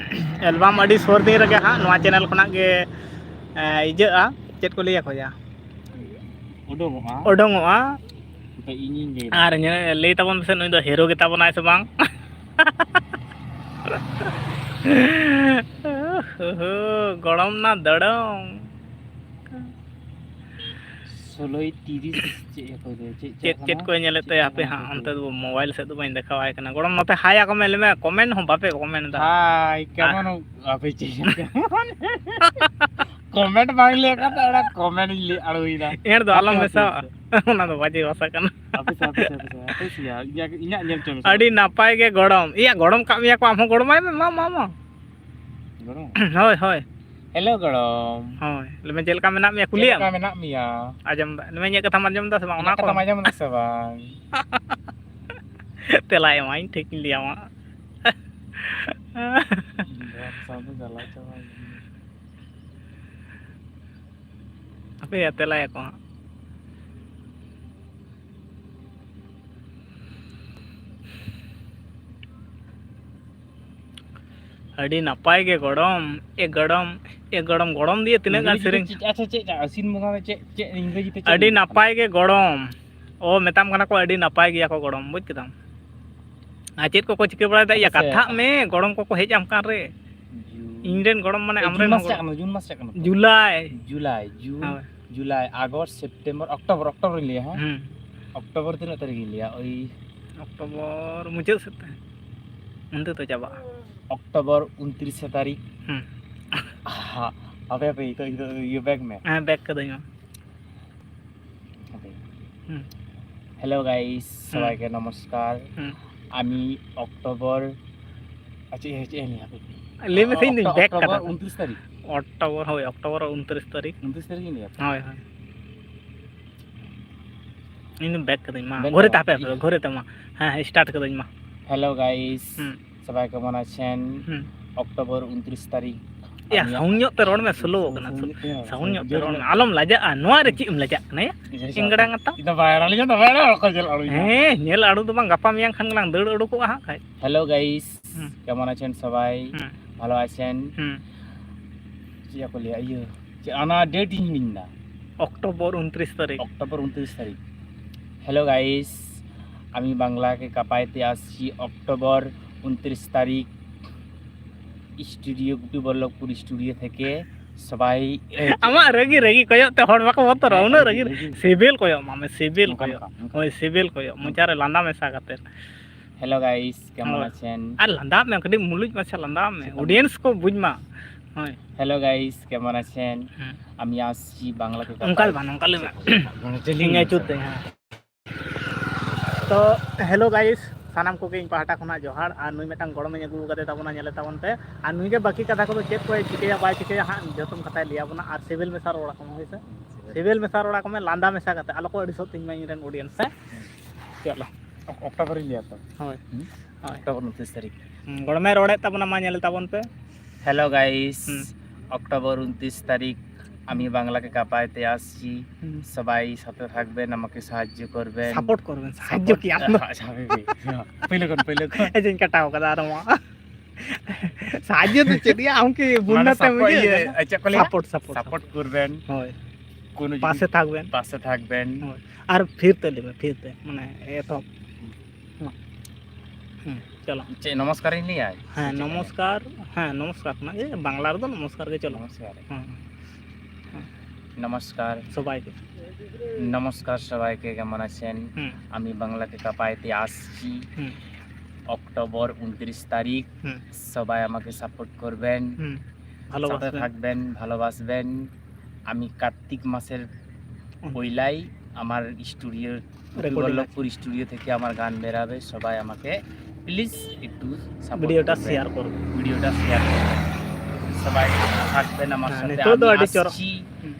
ᱮᱞᱵᱟᱢ ᱟᱹᱰᱤ ᱥᱩᱨ ᱫᱤᱱ ᱨᱮᱜᱮ ᱦᱟᱸᱜ ᱱᱚᱣᱟ ᱪᱮᱱᱮᱞ ᱠᱷᱚᱱᱟᱜ ᱜᱮ, ᱮ, ᱤᱡᱟᱹᱜᱼᱟ, ᱪᱮᱫ ᱠᱚ ᱞᱟᱹᱭᱟ ᱠᱷᱚᱡᱟ? ᱩᱰᱩᱝᱚᱜᱼᱟ᱾ ᱩᱰᱩᱝᱚᱜᱼᱟ᱾ ᱟᱪᱪᱷᱟ, ᱤᱧᱤᱧ ᱞᱟᱹᱭᱫᱟ᱾ ᱟᱨ ᱧᱮ-, ᱞᱟᱹᱭ ᱛᱟᱵᱚᱱ ᱯᱮᱥᱮ, ᱱᱩᱭ ᱫᱚ ᱦᱤᱨᱳ ᱜᱮᱛᱟ ᱵᱚᱱᱟᱭ ᱥᱮ ᱵᱟᱝ? ᱜᱚᱲᱚᱢ ᱱᱟ ᱫᱟᱲᱚᱢ᱾ ᱥᱳᱞᱳᱭ ᱛᱤᱨᱤᱥ ᱪᱮᱫ ᱠᱚ ᱞᱟᱹᱭᱟ, ᱪᱮᱫ ᱪᱮᱫ ᱪᱟᱞᱟᱜ ᱪᱮᱫ ᱠᱟᱱᱟ? ᱠᱚᱭ ᱧᱮᱞᱮᱫ ᱪᱮᱫ ᱛᱟᱭᱟ ᱦᱟᱯᱮ ᱠᱟᱱᱟ ᱦᱟᱸᱜ, ᱦᱟᱯᱮ? ᱚᱱᱛᱮ ᱫᱚ ᱢᱳᱵᱟᱭᱤᱞ ᱥᱮᱫ ᱫᱚ ᱵᱟᱹᱧ ᱫᱮᱠᱷᱟᱣᱟᱭ ᱠᱟᱱᱟ᱾ ᱜᱚᱲᱚᱢ, ᱱᱚᱛᱮ ᱦᱟᱭ ᱟᱠᱚ ᱢᱮ, ᱞᱟᱹᱭ ᱢᱮ, ᱠᱚᱢᱮᱱᱴ ᱦᱚᱸ ᱵᱟᱯᱮ ᱠᱚᱢᱮᱱᱴ ᱮᱫᱟ᱾ ᱦᱟᱭ, ᱠᱮᱢᱚᱱ ᱟᱯᱮ ᱪᱮᱫ ᱠᱮᱢᱚᱱ? ᱠᱚᱢᱮᱱᱴ ᱵᱟᱝ ᱞᱟᱹᱭ ᱠᱟᱛᱮ ᱚᱱᱟ ᱠᱚᱢᱮᱱᱴ ᱤᱧ ᱞᱟᱹᱭ ᱟᱲᱟᱜ ᱮᱫᱟ᱾ ᱮᱸᱲ ᱫᱚ ᱟᱞᱚᱢ ᱦᱟᱯᱮ, ᱦᱟᱯᱮ, ᱢᱮᱥᱟᱣᱟ᱾ ᱦᱟᱯᱮ᱾ ᱚᱱᱟ ᱫᱚ ᱵᱟᱡᱮ ᱵᱷᱟᱥᱟ ᱠᱟᱱᱟ᱾ ᱦᱟᱯᱮ ᱥᱮ, ᱦᱟᱯᱮ ᱥᱮ, ᱦᱟᱯᱮ ᱥᱮ, ᱦᱟᱯᱮ ᱥᱮ, ᱤᱧᱟᱹᱜ, ᱤᱧᱟᱹᱜ ᱧᱮᱞ ᱪᱚᱝ ᱥᱮ᱾ ᱟᱹᱰᱤ ᱱᱟᱯᱟᱭ ᱜᱮ ᱜᱚᱲᱚᱢ᱾ ᱤᱭᱟ, ᱜᱚᱲᱚᱢ ᱠᱟᱜ ᱢᱮᱭᱟ ᱠᱚ, ᱟᱢ ᱦᱚᱸ ᱜᱚᱲᱚᱢᱟᱭ ᱢᱮ, ᱢᱟ, ᱢᱟ, ᱢᱟ᱾ ᱜᱚᱲᱚᱢ? ᱦᱳᱭ, ᱦᱳᱭ᱾ ᱦᱮᱞᱳ, ᱜᱚᱲᱚᱢ᱾ ᱦᱳᱭ, ᱞᱟᱹᱭ ᱢᱮ, ᱪᱮᱫ ᱞᱮᱠᱟ ᱢᱮᱱᱟᱜ ᱢᱮᱭᱟ? ᱪᱮᱫ ᱠᱩᱞᱤᱭᱮᱢ? ᱞᱮᱠᱟ ᱢᱮᱱᱟᱜ ᱢᱮᱭᱟ? ᱟᱸᱡᱚᱢ ᱫᱟ, ᱞᱟᱹᱭ ᱢᱮ, ᱤᱧᱟᱹᱜ ᱠᱟᱛᱷᱟᱢ ᱟᱸᱡᱚᱢ ᱫᱟ ᱥᱮ ᱵᱟᱝ? ᱚᱱᱟ ᱤᱧᱟᱹᱜ ᱠᱟᱛᱷᱟᱢ ᱠᱚ? ᱟᱸᱡᱚᱢ ᱫᱟ ᱥᱮ ᱵᱟᱝ? ᱛᱮᱞᱟ ᱮᱢᱟᱭ, ᱤᱧ ᱴᱷᱤᱠ ᱤᱧ ᱞᱟᱹᱭᱟᱢᱟ᱾ ᱵᱟᱯ ᱥᱟᱶ ᱫᱚ ᱪᱟᱞᱟᱣ ᱪᱟᱵᱟᱭ ᱱᱟ᱾ ᱦᱟᱯᱮᱭᱟ, ᱛᱮᱞᱟᱭᱟᱠᱚ ᱦᱟᱸᱜ᱾ ᱟᱹᱰᱤ ᱱᱟᱯᱟᱭ ᱜᱮ ᱜᱚᱲᱚᱢ, ᱮ ᱜᱚᱲᱚᱢ, ᱮ ᱜᱚᱲᱚᱢ, ᱜᱚᱲᱚᱢ ᱫᱤᱭᱮ ᱛᱤᱱᱟᱹᱜ ᱜᱟᱱ ᱤᱝᱨᱮᱡᱤ ᱛᱮ ᱥᱮᱨᱮᱧ? ᱪᱮᱫ, ᱟᱪᱪᱷᱟ, ᱪᱮᱫ, ᱟᱥᱤᱱ ᱵᱚᱸᱜᱟ ᱨᱮ ᱪᱮᱫ, ᱪᱮᱫ ᱤᱝᱨᱮᱡᱤ ᱛᱮ ᱪᱮᱫ ᱟᱹᱰᱤ ᱦᱩᱭᱩᱜ ᱠᱟᱱᱟ? ᱱᱟᱯᱟᱭ ᱜᱮ ᱜᱚᱲᱚᱢ᱾ ᱚ, ᱢᱮᱛᱟᱢ ᱠᱟᱱᱟ ᱠᱚ ᱟᱹᱰᱤ ᱱᱟᱯᱟᱭ ᱜᱮᱭᱟ ᱠᱚ ᱜᱚᱲᱚᱢ, ᱵᱩᱡᱽ ᱠᱮᱫᱟᱢ? ᱟᱨ ᱪᱮᱫ ᱠᱚᱠᱚ ᱪᱤᱠᱟᱹ ᱵᱟᱲᱟᱭᱮᱫᱟ? ᱭᱟ, ᱟᱪᱪᱷᱟ ᱥᱮ, ᱠᱟᱛᱷᱟᱜ ᱢᱮ, ᱜᱚᱲᱚᱢ ᱠᱚᱠᱚ ᱦᱮᱡ ᱟᱢ ᱠᱟᱱ ᱨᱮ᱾ ᱡᱩ-, ᱤᱧ ᱨᱮᱱ ᱜᱚᱲᱚᱢ ᱢᱟᱱᱮ ᱮ, ᱟᱢ ᱡᱩᱱ ᱨᱮᱱ ᱢᱟᱥ ᱦᱚᱲ᱾ ᱪᱟᱜ ᱠᱟᱱᱟ, ᱡᱩᱱ ᱢᱟᱥ ᱪᱟᱜ ᱠᱟᱱᱟ ᱛᱚ᱾ ᱡᱩᱞᱟᱭ᱾ ᱡᱩᱞᱟᱭ, ᱡᱩᱱ, ᱦᱳᱭ᱾ ᱡᱩᱞᱟᱭ, ᱟᱜᱚᱥᱴ, ᱥᱮᱯᱴᱮᱢᱵᱚᱨ, ᱚᱠᱴᱳᱵᱚᱨ, ᱚᱠᱴᱳᱵᱚᱨ ᱤᱧ ᱞᱟᱹᱭᱟ, ᱦᱮᱸ? ᱦᱩᱸ᱾ ᱚᱠᱴᱳᱵᱚᱨ ᱛᱤᱱᱟᱹᱜ ᱛᱟᱹᱨᱤᱠᱷ ᱤᱧ ᱞᱟᱹᱭᱟ? ᱳᱭ ᱚᱠᱴᱳᱵᱚᱨ ᱢᱩᱪᱟᱹᱫ ᱥᱮᱫ ᱛᱮ᱾ ᱚᱱᱛᱮ ᱛᱚ ᱪᱟᱵᱟᱜᱼᱟ᱾ ᱚᱠᱴᱳᱵᱚᱨ ᱩᱱᱛᱨᱤᱥ ᱛᱟᱹᱨᱤᱠᱷ᱾ ᱦᱩᱸ᱾ ᱦᱟ, ᱦᱟᱯᱮ, ᱦᱟᱯᱮ, ᱱᱤᱛᱚᱜ, ᱱᱤᱛᱚᱜ ᱤᱭᱟᱹ ᱵᱮᱠ ᱢᱮ᱾ ᱦᱮᱸ, ᱵᱮᱠ ᱠᱟᱹᱫᱟᱹᱧ ᱢᱟ᱾ ᱦᱟᱯᱮ᱾ ᱦᱩᱸ᱾ Hello guys, ᱦᱩᱸ᱾ ᱥᱚᱵᱟᱭᱠᱮ ᱱᱚᱢᱚᱥᱠᱟᱨ᱾ ᱦᱩᱸ᱾ আমি অক্টোবর, ᱟᱨ ᱪᱮᱫ, ᱪᱮᱫ ᱤᱧ ᱞᱟᱹᱭᱟ? ᱦᱟᱯᱮ᱾ ᱞᱟᱹᱭ ᱢᱮᱥᱮ, ᱤᱧ ᱫᱩᱧ ᱚᱠᱴᱳ-, ᱵᱮᱠ ᱚᱠᱴᱳᱵᱚᱨ ᱠᱟᱫᱟ᱾ ᱩᱱᱛᱨᱤᱥ ᱛᱟᱹᱨᱤᱠᱷ᱾ ᱚᱠᱴᱳᱵᱚᱨ, ᱦᱳᱭ, ᱚᱠᱴᱳᱵᱚᱨ ᱩᱱᱛᱨᱤᱥ ᱛᱟᱹᱨᱤᱠᱷ᱾ ᱩᱱᱛᱨᱤᱥ ᱛᱟᱹᱨᱤᱠᱷ ᱤᱧ ᱞᱟᱹᱭᱟ᱾ ᱦᱳᱭ, ᱦᱳᱭ᱾ ᱤᱧ ᱫᱩᱧ ᱵᱮᱠ ᱠᱟᱹᱫᱟᱹᱧ ᱢᱟ᱾ ᱵᱮᱠ ᱜᱷᱩᱨᱮ ᱛᱮ, ᱠᱟᱫᱟ᱾ ᱦᱟᱯᱮ, ᱦᱟᱯᱮ, ᱜᱷᱩᱨᱮ ᱛᱮ ᱢᱟ᱾ ᱦᱮᱸ, ᱦᱮᱸ, start ᱠᱟᱹᱫᱟᱹᱧ ᱢᱟ᱾ Hello guys, ᱦᱩᱸ᱾ ᱥᱚᱵᱟᱭ ᱠᱮᱢᱚᱱ ᱟᱪᱷᱮᱱ? ᱦᱩᱸ᱾ ᱚᱠᱴᱳᱵᱚᱨ ᱩᱱᱛᱨᱤᱥ ᱛᱟᱹᱨᱤᱠᱷ᱾ ᱮᱭᱟ, ᱟᱹᱞᱤᱧᱟᱜ sound ᱧᱚᱜ ᱛᱮ ᱨᱚᱲ ᱢᱮ, slow ᱠᱟᱱᱟ᱾ Sound ᱧᱚᱜ ᱛᱮ ᱨᱚᱲ ᱢᱮ᱾ ᱟᱞᱚᱢ ᱞᱟᱡᱟᱜᱼᱟ᱾ ᱱᱚᱣᱟ ᱨᱮ ᱪᱮᱫ ᱮᱢ ᱞᱟᱡᱟᱜ ᱠᱟᱱᱟ ᱭᱟ? ᱤᱧ ᱫᱚ ᱵᱟᱭ ᱨᱚᱲ, ᱤᱧ ᱫᱚ ᱵᱟᱭ ᱨᱚᱲ, ᱚᱠᱚᱭ ᱧᱮᱞ ᱟᱹᱲᱩᱭᱟ? ᱦᱮᱸ, ᱧᱮᱞ ᱟᱹᱲᱩ ᱫᱚ ᱵᱟᱝ, ᱜᱟᱯᱟ ᱢᱮᱭᱟᱝ ᱠᱷᱟᱱ ᱜᱮᱞᱟᱝ ᱫᱟᱹᱲ ᱩᱰᱩᱠᱚᱜᱼᱟ ᱦᱟᱸᱜ ᱠᱷᱟᱡ᱾ Hello guys, ᱦᱩᱸ᱾ ᱠᱮᱢᱚᱱ ᱟᱪᱷᱮᱱ ᱥᱚᱵᱟᱭ? ᱦᱩᱸ᱾ ᱵᱷᱟᱞᱚ ᱟᱪᱷᱮᱱ? ᱦᱩᱸ᱾ ᱪᱮᱫ ᱠᱚ ᱞᱟᱹᱭᱟ, ᱤᱭᱟᱹ, ᱪᱮᱫ, ᱚᱱᱟ date ᱤᱧ ᱦᱤᱲᱤᱧ ᱫᱟ᱾ অক্টোবর ঊনত্রিশ তারিখ। অক্টোবর ঊনত্রিশ তারিখ। Hello guys, আমি বাংলাকে কাঁপাইতে আসছি অক্টোবর ঊনত্রিশ তারিখ, স্টুডিও গুপি বল্লভপুর স্টুডিও থেকে। ᱥᱚᱵᱟᱭ ᱟᱢᱟᱜ ᱨᱟᱹᱜᱤ, ᱨᱟᱹᱜᱤ ᱠᱚᱭᱚᱜ ᱛᱮ ᱦᱚᱲ ᱵᱟᱠᱚ ᱵᱚᱛᱚᱨᱚᱜᱼᱟ, ᱦᱮᱸ, ᱩᱱᱟᱹᱜ ᱨᱟᱹᱜᱤ, ᱨᱟᱹᱜᱤ, ᱨᱟᱹᱜᱤ᱾ ᱥᱤᱵᱤᱞ ᱠᱚᱭᱚᱜ ᱢᱟᱢᱮ, ᱥᱤᱵᱤᱞ ᱱᱚᱝᱠᱟ, ᱠᱚᱭᱚᱜ᱾ ᱱᱚᱝᱠᱟ, ᱱᱚᱝᱠᱟ᱾ ᱦᱳᱭ, ᱥᱤᱵᱤᱞ ᱠᱚᱭᱚᱜ, ᱢᱚᱪᱟ ᱨᱮ ᱞᱟᱸᱫᱟ ᱢᱮᱥᱟ ᱠᱟᱛᱮ᱾ Hello guys, কেমন ᱦᱳᱭ᱾ ᱟছেন? ᱟᱨ ᱞᱟᱸᱫᱟᱜ ᱢᱮ, ᱠᱟᱹᱴᱤᱡ ᱢᱩᱞᱩᱡ ᱢᱟᱪᱷᱟ ᱞᱟᱸᱫᱟᱜ ᱢᱮ, ᱪᱮᱫ ᱮᱢ audience ᱠᱚ ᱵᱩᱡᱽ ᱢᱟ᱾ ᱦᱳᱭ᱾ Hello guys, কেমন আছেন? ᱦᱮᱸ᱾ আমি আসছি বাংলাকে ᱚᱱᱠᱟ ᱫᱚ ᱵᱟᱝ, ᱱᱚᱝᱠᱟ ᱞᱟᱹᱭ ᱢᱮ᱾ ᱤᱧ ᱟᱹᱪᱩᱨ ᱛᱮ, ᱦᱮᱸ᱾ ᱛᱚ, hello guys, ᱥᱟᱱᱟᱢ ᱠᱚᱜᱮ ᱤᱧ ᱯᱟᱦᱴᱟ ᱠᱷᱚᱱᱟᱜ ᱡᱚᱦᱟᱨ᱾ ᱟᱨ ᱱᱩᱭ ᱢᱤᱫᱴᱟᱝ ᱜᱚᱲᱚᱢᱤᱧ ᱟᱹᱜᱩ ᱟᱠᱟᱫᱮ ᱛᱟᱵᱚᱱᱟ, ᱧᱮᱞᱮ ᱛᱟᱵᱚᱱ ᱯᱮ᱾ ᱟᱨ ᱱᱩᱭ ᱜᱮ ᱵᱟᱹᱠᱤ ᱠᱟᱛᱷᱟ ᱠᱚᱫᱚ ᱪᱮᱫ ᱠᱚᱭ ᱪᱤᱠᱟᱹᱭᱟ ᱵᱟᱭ ᱪᱤᱠᱟᱹᱭᱟ ᱦᱟᱸᱜ ᱡᱚᱛᱚᱢ ᱠᱟᱛᱷᱟᱭ ᱞᱟᱹᱭ ᱟᱵᱚᱱᱟ᱾ ᱟᱨ ᱥᱤᱵᱤᱞ ᱢᱮᱥᱟ ᱨᱚᱲ ᱟᱠᱚ ᱢᱮ, ᱦᱳᱭ ᱥᱮ? ᱥᱤᱵᱤᱞ ᱢᱮᱥᱟ ᱨᱚᱲ ᱟᱠᱚ ᱢᱮ, ᱞᱟᱸᱫᱟ ᱢᱮᱥᱟ ᱠᱟᱛᱮ, ᱟᱞᱚ ᱠᱚ ᱟᱹᱲᱤᱥᱚᱜ ᱛᱤᱧ ᱢᱟ ᱤᱧ ᱨᱮᱱ audience, ᱦᱮᱸ? ᱪᱚᱞᱚ᱾ ᱚᱠ-, ᱚᱠᱴᱳᱵᱚᱨᱤᱧ ᱞᱟᱹᱭᱟ ᱛᱚ? ᱦᱳᱭ᱾ ᱦᱩᱸ? ᱦᱳᱭ᱾ ᱚᱠᱴᱳᱵᱚᱨ ᱩᱱᱛᱨᱤᱥ ᱛᱟᱹᱨᱤᱠᱷ᱾ ᱦᱩᱸ, ᱜᱚᱲᱚᱢᱮ ᱨᱚᱲᱮᱫ ᱛᱟᱵᱚᱱᱟ, ᱢᱟ ᱧᱮᱞ ᱛᱟᱵᱚᱱ ᱯᱮ᱾ Hello guys, হুম। অক্টোবর ঊনত্রিশ তারিখ, আমি বাংলাকে কাঁপাইতে আসছি। হুম। সবাই সাথে থাকবেন, আমাকে সাহায্য করবেন। সাপোর্ট করবেন, সাহায্য সাপোর্ট, কি আপনার? হ্যাঁ, স্বাভাবিক। হ্যাঁ, পইলে ᱠᱷᱚᱱ, ᱯᱳᱭᱞᱳ ᱠᱷᱚᱱ᱾ এই যে কাটা কথা আর আমার। সাহায্য তো চেয়ে দিয়ে আমাকে মানে বন্যাতে সাপোর্ট, বুঝে ইয়ে, গেছে। আচ্ছা, কলে সাপোর্ট, সাপোর্ট, সাপোর্ট সাপোর্ট। করবেন। হয়। কোনো যদি পাশে থাকবেন। পাশে থাকবেন। হয়। আর ফিরতে দেবে, ফিরতে, মানে, এত। হুম। হুম, চলো। ᱪᱮᱫ ᱱᱚᱢᱚᱥᱠᱟᱨᱤᱧ ᱞᱟᱹᱭᱟ? ᱦᱮᱸ, ᱪᱮᱫ? ᱱᱚᱢᱚᱥᱠᱟᱨ᱾ ᱦᱮᱸ, ᱱᱚᱢᱚᱥᱠᱟর ᱠᱟᱱᱟ᱾ ᱮ, ᱵᱟᱝᱞᱟ ᱨᱮᱫᱚ ᱱᱚᱢᱚᱥᱠᱟᱨ ᱜᱮ ᱪᱚᱞᱚ᱾ ᱱᱚᱢᱚᱥᱠᱟᱨ᱾ ᱦᱮᱸ᱾ ᱱᱚᱢᱚᱥᱠᱟᱨ᱾ ᱥᱚᱵᱟᱭ ᱜᱮ᱾ ᱱᱚᱢᱚᱥᱠᱟᱨ ᱥᱚᱵᱟᱭ ᱜᱮ, কেমন আছেন? হুম। আমি বাংলাকে কাঁপাইতে আসছি। হুম। অক্টোবর ঊনত্রিশ তারিখ। হুম। সবাই আমাকে সাপোর্ট করবেন। হুম। সাথে ভালোবাসবেন। থাকবেন, ভালোবাসবেন। আমি কার্তিক মাসের হুম। পয়লাই আমার স্টুডিও, রেকর্ডিং আছে। বল্লভপুর স্টুডিও থেকে আমার গান বেরাবে। সবাই আমাকে প্লিজ একটু সাপোর্ট ভিডিওটা করবেন। শেয়ার করবেন। ভিডিওটা শেয়ার করবেন। সবাই থাকবেন আমার হ্যাঁ, সাথে। নিশ্চয় তো আমি আইডি চড়ো। আসছি। হুম।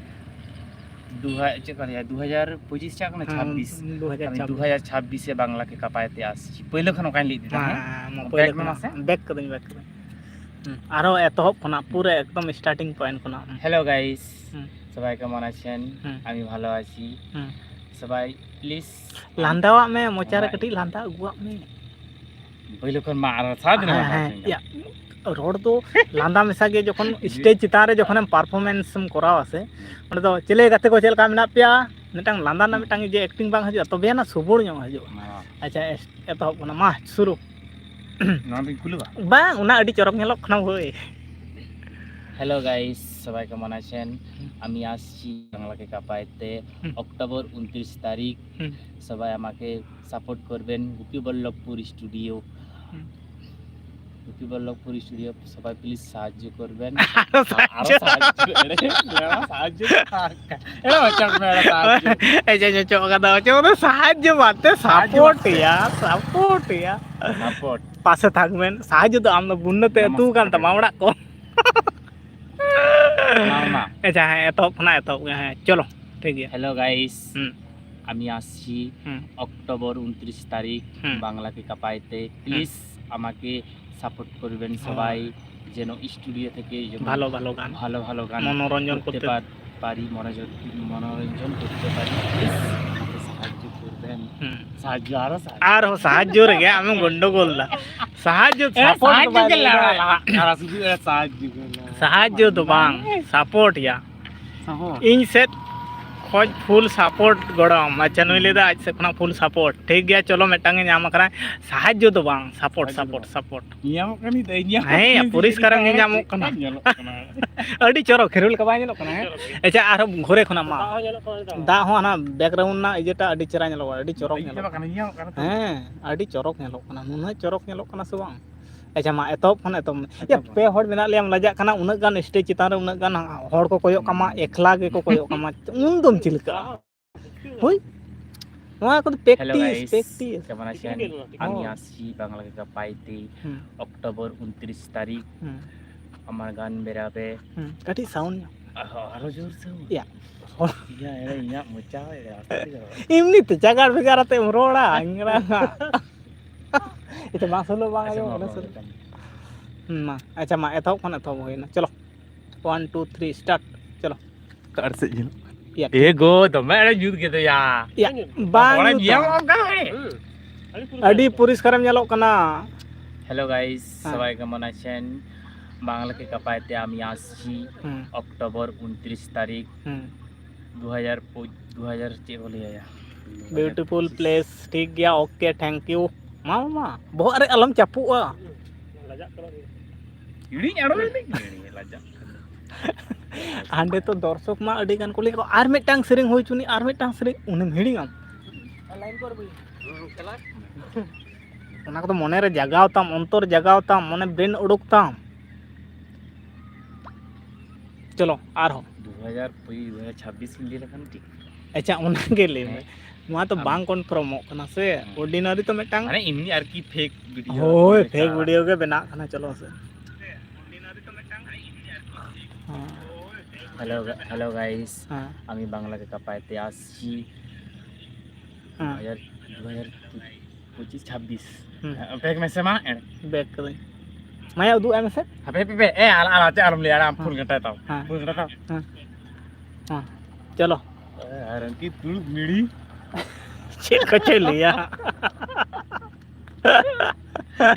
দু হাজার, ᱪᱮᱫ ᱠᱚ ᱞᱟᱹᱭᱟ, ᱫᱩ ᱦᱟᱡᱟᱨ ᱯᱚᱸᱪᱤᱥ ᱪᱟᱜ ᱠᱟᱱᱟ, ᱦᱮᱸ, ᱪᱷᱟᱵᱵᱤᱥ᱾ ᱫᱩ ᱦᱟᱡᱟᱨ ᱪᱷᱟᱵᱵᱤᱥ᱾ ᱟᱹᱞᱤᱧ ᱫᱩ ᱦᱟᱡᱟᱨ ᱪᱷᱟᱵᱵᱤᱥ ᱨᱮ ᱵᱟᱝᱞᱟ ᱠᱮ ᱠᱟᱯᱟᱭ ᱛᱮ ᱟᱥᱪᱤ᱾ ᱯᱳᱭᱞᱳ ᱠᱷᱚᱱ ᱚᱠᱟᱧ ᱞᱟᱹᱭ ᱤᱫᱤᱭᱮᱫᱟ, ᱦᱮᱸ, ᱦᱮᱸ? ᱦᱮᱸ, ᱢᱟ ᱚᱱᱠᱟ ᱯᱳᱭᱞᱳ ᱮᱠᱫᱚᱢ ᱠᱷᱚᱱᱟᱜ ᱟᱥᱮ? ᱵᱮᱠ ᱠᱟᱹᱫᱟᱹᱧ, ᱵᱮᱠ ᱠᱟᱹᱫᱟᱹᱧ᱾ ᱦᱩᱸ, ᱟᱨᱦᱚᱸ ᱮᱛᱚᱦᱚᱵ ᱠᱷᱚᱱᱟᱜ, ᱯᱩᱨᱟᱹ ᱮᱠᱫᱚᱢ starting point ᱠᱷᱚᱱᱟᱜ᱾ ᱦᱩᱸ᱾ Hello guys, ᱦᱩᱸ᱾ ᱥᱚᱵᱟᱭ ᱠᱮᱢᱚᱱ ᱟᱪᱷᱮᱱ? ᱦᱩᱸ᱾ আমি ভালো আছি। ᱦᱩᱸ᱾ ᱥᱚᱵᱟᱭ please ᱞᱟᱸᱫᱟᱣᱟᱜ ᱢᱮ, ᱢᱚᱪᱟ ᱨᱮ ᱞᱟᱸᱫᱟ-, ᱠᱟᱹᱴᱤᱡ ᱞᱟᱸᱫᱟ ᱟᱹᱜᱩᱣᱟᱜ ᱢᱮ᱾ ᱯᱳᱭᱞᱳ ᱠᱷᱚᱱ ᱢᱟ ᱟᱨᱦᱚᱸ ᱥᱟᱫ ᱨᱮ ᱦᱮᱸ, ᱢᱟ ᱦᱮᱸ, ᱥᱟᱫ ᱨᱮ᱾ ᱭᱟ, ᱨᱚᱲ ᱫᱚ ᱞᱟᱸᱫᱟ ᱢᱮᱥᱟ ᱜᱮ, ᱡᱚᱠᱷᱚᱱ ᱥᱴᱮᱡᱽ ᱪᱮᱛᱟᱱ ᱨᱮ ᱡᱚᱠᱷᱚᱱᱮᱢ ᱯᱟᱨᱯᱷᱚᱨᱢᱮᱱᱥ ᱮᱢ ᱠᱚᱨᱟᱣᱟ ᱥᱮ, ᱦᱩᱸ᱾ ᱚᱸᱰᱮ ᱫᱚ ᱪᱮᱞᱮ ᱜᱟᱛᱮ ᱠᱚ ᱪᱮᱫ ᱞᱮᱠᱟ ᱢᱮᱱᱟᱜ ᱯᱮᱭᱟ, ᱢᱤᱫᱴᱟᱝ ᱞᱟᱸᱫᱟ ᱨᱮᱱᱟᱜ ᱦᱩᱸ᱾ ᱢᱤᱫᱴᱟᱝ ᱡᱮ ᱮᱠᱴᱤᱝ ᱵᱟᱝ ᱦᱤᱡᱩᱜᱼᱟ, ᱛᱚᱵᱮ ᱟᱱᱟ ᱥᱚᱵᱚᱲ ᱧᱚᱜ ᱦᱤᱡᱩᱜᱼᱟ᱾ ᱦᱮᱸ᱾ ᱟᱪᱪᱷᱟ, ᱮᱥ-, ᱮᱛᱚᱦᱚᱵ ᱠᱟᱱᱟ, ᱢᱟ ᱥᱩᱨᱩ᱾ ᱱᱚᱣᱟ ᱫᱚᱧ ᱠᱩᱞᱤ ᱵᱟ? ᱵᱟᱝ, ᱚᱱᱟ ᱟᱹᱰᱤ ᱪᱚᱨᱚᱠ ᱧᱮᱞᱚᱜ ᱠᱟᱱᱟ ᱵᱷᱟᱹᱭ᱾ Hello guys, সবাই কেমন আছেন? আমি আসছি বাংলাকে কাঁপাইতে। অক্টোবর ঊনত্রিশ তারিখ। সবাই আমাকে সাপোর্ট করবেন। গোপীবল্লভপুর স্টুডিও। গোপীবল্লভপুর স্টুডিও, সবাই প্লিজ সাহায্য করবেন। আরো সাহায্য। সাহায্য করে। এরা হচ্ছে আপনারা সাহায্য। এই যে, যে, চোখ কথা হচ্ছে, ওদের সাহায্য মাত্র, সাপোর্ট ইয়া, সাপোর্ট ইয়া। সাপোর্ট। পাশে থাকবেন, সাহায্য তো আমরা বুন্নতে, তুই কান্তা মামড়া কো। ᱟᱪᱪᱷᱟ, ᱦᱮᱸ, ᱮᱛᱚᱦᱚᱵ ᱠᱷᱚᱱᱟᱜ ᱮᱛᱚᱦᱚᱵ ᱜᱮ, ᱦᱮᱸ, ᱪᱚᱞᱚ, ᱴᱷᱤᱠ ᱜᱮᱭᱟ᱾ হ্যালো গাইস, হুম। আমি আসছি হুম। অক্টোবর ঊনত্রিশ তারিখ, হুম। বাংলাকে কাঁপাইতে। হুম। প্লিজ আমাকে সাপোর্ট করবেন হ্যাঁ। সবাই, যেন স্টুডিও থেকে যেন ভালো ভালো গান। ভালো ভালো গান মনোরঞ্জন করতে করতে পার-, পারি, মনোরঞ্জন, মনোরঞ্জন করতে পারি। প্লিজ আমাকে সাহায্য করবেন। হুম। সাহায্য, আরো সাহায্য। ᱟᱨᱦᱚᱸ ᱥᱟᱦᱟᱡᱽᱡᱚ ᱨᱮᱜᱮ ᱟᱢᱮᱢ ᱜᱚᱱᱰᱚᱜᱳᱞ ᱫᱟ᱾ ᱥᱟᱦᱟᱡᱽᱡᱚ, ᱮ, ᱥᱟᱯᱳᱨᱴ ᱫᱚ ᱥᱟᱦᱟᱡᱽᱡᱚ ᱵᱟᱭ ᱪᱮᱫ ᱞᱟᱹᱭᱫᱟ᱾ ᱞᱟᱜᱟᱜᱼᱟ? ᱟᱨ ᱥᱩᱫᱷᱩ ᱮ ᱥᱟᱦᱟᱡᱽᱡᱚ ᱠᱟᱱᱟ᱾ ᱥᱟᱦᱟᱡᱽᱡᱚ ᱫᱚ ᱵᱟᱝ, ᱥᱟᱯᱳᱨᱴ ᱭᱟ᱾ ᱥᱟᱯᱳᱨᱴ᱾ ᱤᱧ ᱥᱮᱫ ᱠᱷᱚᱡ ᱯᱷᱩᱞ ᱥᱟᱯᱳᱨᱴ ᱜᱚᱲᱚᱢ᱾ ᱟᱪᱪᱷᱟ, ᱱᱩᱭ ᱞᱟᱹᱭᱫᱟ ᱟᱡ ᱥᱮᱫ ᱠᱷᱚᱱᱟᱜ ᱯᱷᱩᱞ ᱥᱟᱯᱳᱨᱴ᱾ ᱴᱷᱤᱠ ᱜᱮᱭᱟ, ᱪᱚᱞᱚ, ᱢᱤᱫᱴᱟᱝ ᱮ ᱧᱟᱢ ᱟᱠᱟᱫᱟ᱾ ᱥᱟᱦᱟᱡᱽᱡᱚ ᱫᱚ ᱵᱟᱝ, ᱥᱟᱯᱳᱨᱴ, ᱥᱟᱯᱳᱨᱴ, ᱥᱟᱯᱳᱨᱴ᱾ ᱧᱟᱢᱚᱜ ᱠᱟᱱ ᱫᱚ ᱧᱟᱢᱚᱜ ᱦᱮᱸ, ᱠᱟᱱ ᱯᱚᱨᱤᱥᱠᱟᱨ ᱜᱮ ᱧᱮᱞ ᱧᱟᱢᱚᱜ ᱠᱟᱱᱟ᱾ ᱧᱮᱞᱚᱜ ᱠᱟᱱᱟ᱾ ᱟᱹᱰᱤ ᱪᱚᱨᱚᱠ, ᱦᱤᱨᱳ ᱞᱮᱠᱟ ᱵᱟᱭ ᱧᱮᱞᱚᱜ ᱠᱟᱱᱟ, ᱦᱮᱸ? ᱟᱪᱪᱷᱟ, ᱟᱨᱦᱚᱸ ᱜᱷᱩᱨᱮ ᱠᱷᱚᱱᱟᱜ ᱢᱟ᱾ ᱫᱟᱜ ᱦᱚᱸ ᱧᱮᱞᱚᱜ ᱠᱟᱱᱟ ᱱᱤᱛᱚᱜ᱾ ᱫᱟᱜ ᱦᱚᱸ ᱦᱟᱱᱟ ᱵᱮᱠᱜᱨᱟᱣᱩᱱᱰ ᱨᱮᱱᱟᱜ ᱤᱭᱟᱹᱴᱟ ᱟᱹᱰᱤ ᱪᱮᱦᱨᱟ ᱧᱮᱞᱚᱜᱼᱟ, ᱟᱹᱰᱤ ᱪᱚᱨᱚᱠ ᱧᱮᱞᱚᱜ ᱠᱟᱱᱟ᱾ ᱧᱮᱞᱚᱜ ᱠᱟᱱᱟ ᱛᱚ᱾ ᱦᱮᱸ, ᱟᱹᱰᱤ ᱪᱚᱨᱚᱠ ᱧᱮᱞᱚᱜ ᱠᱟᱱᱟ, ᱱᱩᱱᱟᱹᱜ ᱪᱚᱨᱚᱠ ᱧᱮᱞᱚᱜ ᱠᱟᱱᱟ ᱥᱮ ᱵᱟᱝ? ᱟᱪᱪᱷᱟ, ᱢᱟ ᱮᱛᱚᱦᱚᱵ ᱠᱷᱚᱱ ᱮᱛᱚᱦᱚᱵ ᱢᱮ᱾ ᱭᱟ, ᱮᱛᱚᱦᱚᱵ᱾ ᱯᱮ ᱦᱚᱲ ᱢᱮᱱᱟᱜ ᱞᱮᱭᱟ, ᱞᱟᱡᱟᱜ ᱠᱟᱱᱟ, ᱩᱱᱟᱹᱜ ᱜᱟᱱ ᱥᱴᱮᱡᱽ ᱪᱮᱛᱟᱱ ᱨᱮ ᱩᱱᱟᱹᱜ ᱜᱟᱱ ᱦᱚᱲ ᱠᱚ ᱠᱚᱭᱚᱜ ᱠᱟᱢᱟ, ᱮᱠᱞᱟ ᱜᱮᱠᱚ ᱠᱚᱭᱚᱜ ᱠᱟᱢᱟ, ᱩᱱ ᱫᱚᱢ ᱪᱮᱫ ᱞᱮᱠᱟᱜᱼᱟ? ᱦᱳᱭ, ᱱᱚᱣᱟ ᱠᱚᱫᱚ ᱦᱮᱞᱳ ᱯᱨᱮᱠᱴᱤᱥ, ᱜᱟᱭᱥ, ᱯᱨᱮᱠᱴᱤᱥ᱾ ᱠᱮᱢᱚᱱ ᱟᱪᱷᱮᱱ? আমি আসছি বাংলাকে কাঁপাইতে, হুম। অক্টোবর ঊনত্রিশ তারিখ। হুম। আমার গান বেরাবে। হুম, ᱠᱟᱹᱴᱤᱡ ᱥᱟᱣᱩᱱᱰ ᱧᱚᱜ᱾ ᱟᱨᱦᱚᱸ, ᱟᱨᱦᱚᱸ ᱡᱳᱨ ᱥᱟᱣᱩᱱᱰ᱾ ᱭᱟ᱾ ᱭᱟ, ᱮᱲᱮ, ᱤᱧᱟᱹᱜ ᱢᱚᱪᱟ, ᱮᱲᱮ, ᱟᱥᱛᱮ ᱨᱚᱲ᱾ ᱮᱢᱱᱤ ᱛᱮ ᱡᱟᱜᱟᱲ ᱵᱷᱮᱜᱟᱨ ᱟᱛᱮ ᱮᱢ ᱨᱚᱲᱟ, ᱤᱧ ᱨᱟᱜᱟ᱾ ᱮᱛᱮ ᱵᱟᱝ ᱥᱳᱞᱳ, ᱵᱟᱝ ᱟᱪᱪᱷᱟ, ᱟᱸᱡᱚᱢᱚᱜ ᱢᱟ, ᱠᱟᱱᱟ, ᱢᱟ, ᱥᱳᱞᱳ᱾ ᱢᱟ᱾ ᱦᱩᱸ, ᱢᱟ᱾ ᱟᱪᱪᱷᱟ, ᱢᱟ, ᱮᱛᱚᱦᱚᱵ ᱠᱷᱚᱱ ᱮᱛᱚᱦᱚᱵ ᱦᱩᱭᱱᱟ᱾ ᱪᱚᱞᱚ᱾ One, two, three, start. ᱪᱚᱞᱚ᱾ ᱚᱠᱟ ᱥᱮᱫ ᱧᱮᱞᱚᱜ ᱠᱟᱱᱟ? ᱭᱟ᱾ ᱮ ᱜᱳ, ᱫᱚᱢᱮ ᱟᱹᱰᱤ ᱡᱩᱛ ᱜᱮ ᱫᱚᱭᱟ᱾ ᱭᱟ, ᱵᱟᱝ ᱦᱚᱲᱮ ᱡᱩᱛᱟ᱾ ᱧᱮᱞ ᱧᱟᱢ ᱠᱟᱱᱟ ᱵᱟᱝ? ᱟᱹᱰᱤ ᱯᱚᱨᱤᱥᱠᱟᱨᱮᱢ ᱧᱮᱞᱚᱜ ᱠᱟᱱᱟ᱾ হ্যালো গাইস, হ্যাঁ। সবাই কেমন আছেন? বাংলাকে কাঁপাইতে আমি আসছি হুম। অক্টোবর ঊনত্রিশ তারিখ, হুম। দু হাজার পঁচিশ, দু হাজার, ᱪᱮᱫ ᱵᱚ ᱞᱟᱹᱭᱟ? Beautiful place, ᱴᱷᱤᱠ ᱜᱮᱭᱟ, OK, thank you᱾ ᱢᱟ, ᱢᱟ, ᱢᱟ, ᱵᱚᱦᱚᱜ ᱨᱮ ᱟᱞᱚᱢ ᱪᱟᱯᱚᱜᱼᱟ᱾ ᱦᱤᱲᱤᱧ ᱟᱨᱚ ᱦᱤᱲᱤᱧ, ᱦᱤᱲᱤᱧ, ᱞᱟᱡᱟᱜ ᱠᱟᱱᱟ᱾ ᱦᱟᱸᱰᱮ ᱛᱚ ᱫᱚᱨᱥᱚᱠ ᱢᱟ ᱟᱹᱰᱤ ᱜᱟᱱ ᱠᱚ ᱞᱟᱹᱭ ᱠᱚ, "ᱟᱨ ᱢᱤᱫᱴᱟᱝ ᱥᱮᱨᱮᱧ ᱦᱩᱭ ᱦᱚᱪᱚᱱᱤᱡ, ᱟᱨ ᱢᱤᱫᱴᱟᱝ ᱥᱮᱨᱮᱧ", ᱩᱱᱤᱢ ᱦᱤᱲᱤᱧᱟᱢ᱾ ᱚᱱᱟ ᱠᱚᱫᱚ ᱢᱚᱱᱮ ᱨᱮ ᱡᱟᱜᱟᱣ ᱛᱟᱢ, ᱚᱱᱛᱚᱨ ᱡᱟᱜᱟᱣ ᱛᱟᱢ, ᱢᱚᱱᱮ brain ᱩᱰᱩᱠ ᱛᱟᱢ᱾ ᱪᱚᱞᱚ ᱟᱨᱦᱚᱸ᱾ ᱫᱩ ᱦᱟᱡᱟᱨ ᱯᱩᱭ-, ᱫᱩ ᱦᱟᱡᱟᱨ ᱪᱷᱟᱵᱵᱤᱥ ᱤᱧ ᱞᱟᱹᱭ ᱞᱮᱠᱷᱟᱱ ᱴᱷᱤᱠ᱾ ᱟᱪᱪᱷᱟ, ᱚᱱᱟᱜᱮ ᱞᱟᱹᱭ ᱢᱮ᱾ ᱦᱮᱸ᱾ ᱱᱚᱣᱟ ᱛᱚ ᱟᱢ ᱵᱟᱝ ᱠᱚᱱᱯᱷᱟᱨᱢᱚᱜ ᱠᱟᱱᱟ ᱥᱮ᱾ ᱦᱮᱸ᱾ Ordinary ᱛᱚ ᱢᱤᱫᱴᱟᱝ, ᱢᱟᱱᱮ ᱮᱢᱱᱤ ᱟᱨᱠᱤ fake video ᱦᱳᱭ, ᱟᱨᱠᱤ fake ᱵᱮᱠᱟᱨ᱾ Video ᱜᱮ ᱵᱮᱱᱟᱜ ᱠᱟᱱᱟ, ᱪᱚᱞᱚ ᱥᱮ᱾ ᱦᱮᱸ᱾ Hello, hello guys. ᱦᱮᱸ᱾ আমি বাংলাকে কাঁপাইতে আসছি। ᱦᱮᱸ᱾ দু হাজার, দু হাজার পঁচিশ ছাব্বিশ। হুম। হ্যাঁ, back message ᱢᱟ ᱮᱲ᱾ Back ᱠᱟᱹᱫᱟᱹᱧ᱾ ᱢᱟᱭᱟ ᱩᱫᱩᱜ ᱟᱭ ᱢᱮᱥᱮ᱾ ᱦᱟᱯᱮ, ᱦᱟᱯᱮ, ᱦᱟᱯᱮ᱾ ᱮ, ᱟᱞ-, ᱟᱞ-, ᱟᱞᱚᱢ ᱞᱟᱹᱭᱟ, ᱟᱢ ᱦᱮᱸ᱾ Phone ᱜᱷᱟᱱᱴᱟᱭ ᱛᱟᱢ᱾ ᱦᱮᱸ᱾ Phone ᱜᱷᱟᱱᱴᱟᱭ ᱛᱟᱢ᱾ ᱦᱮᱸ᱾ ᱦᱮᱸ᱾ ᱪᱚᱞᱚ᱾ ᱮ, ᱟᱨ ᱩᱱᱠᱤ ᱫᱩᱲᱩᱵ ᱢᱤᱲᱤ᱾ ᱪᱮᱫ ᱠᱚ ᱪᱚᱭ ᱞᱟᱹᱭᱟ᱾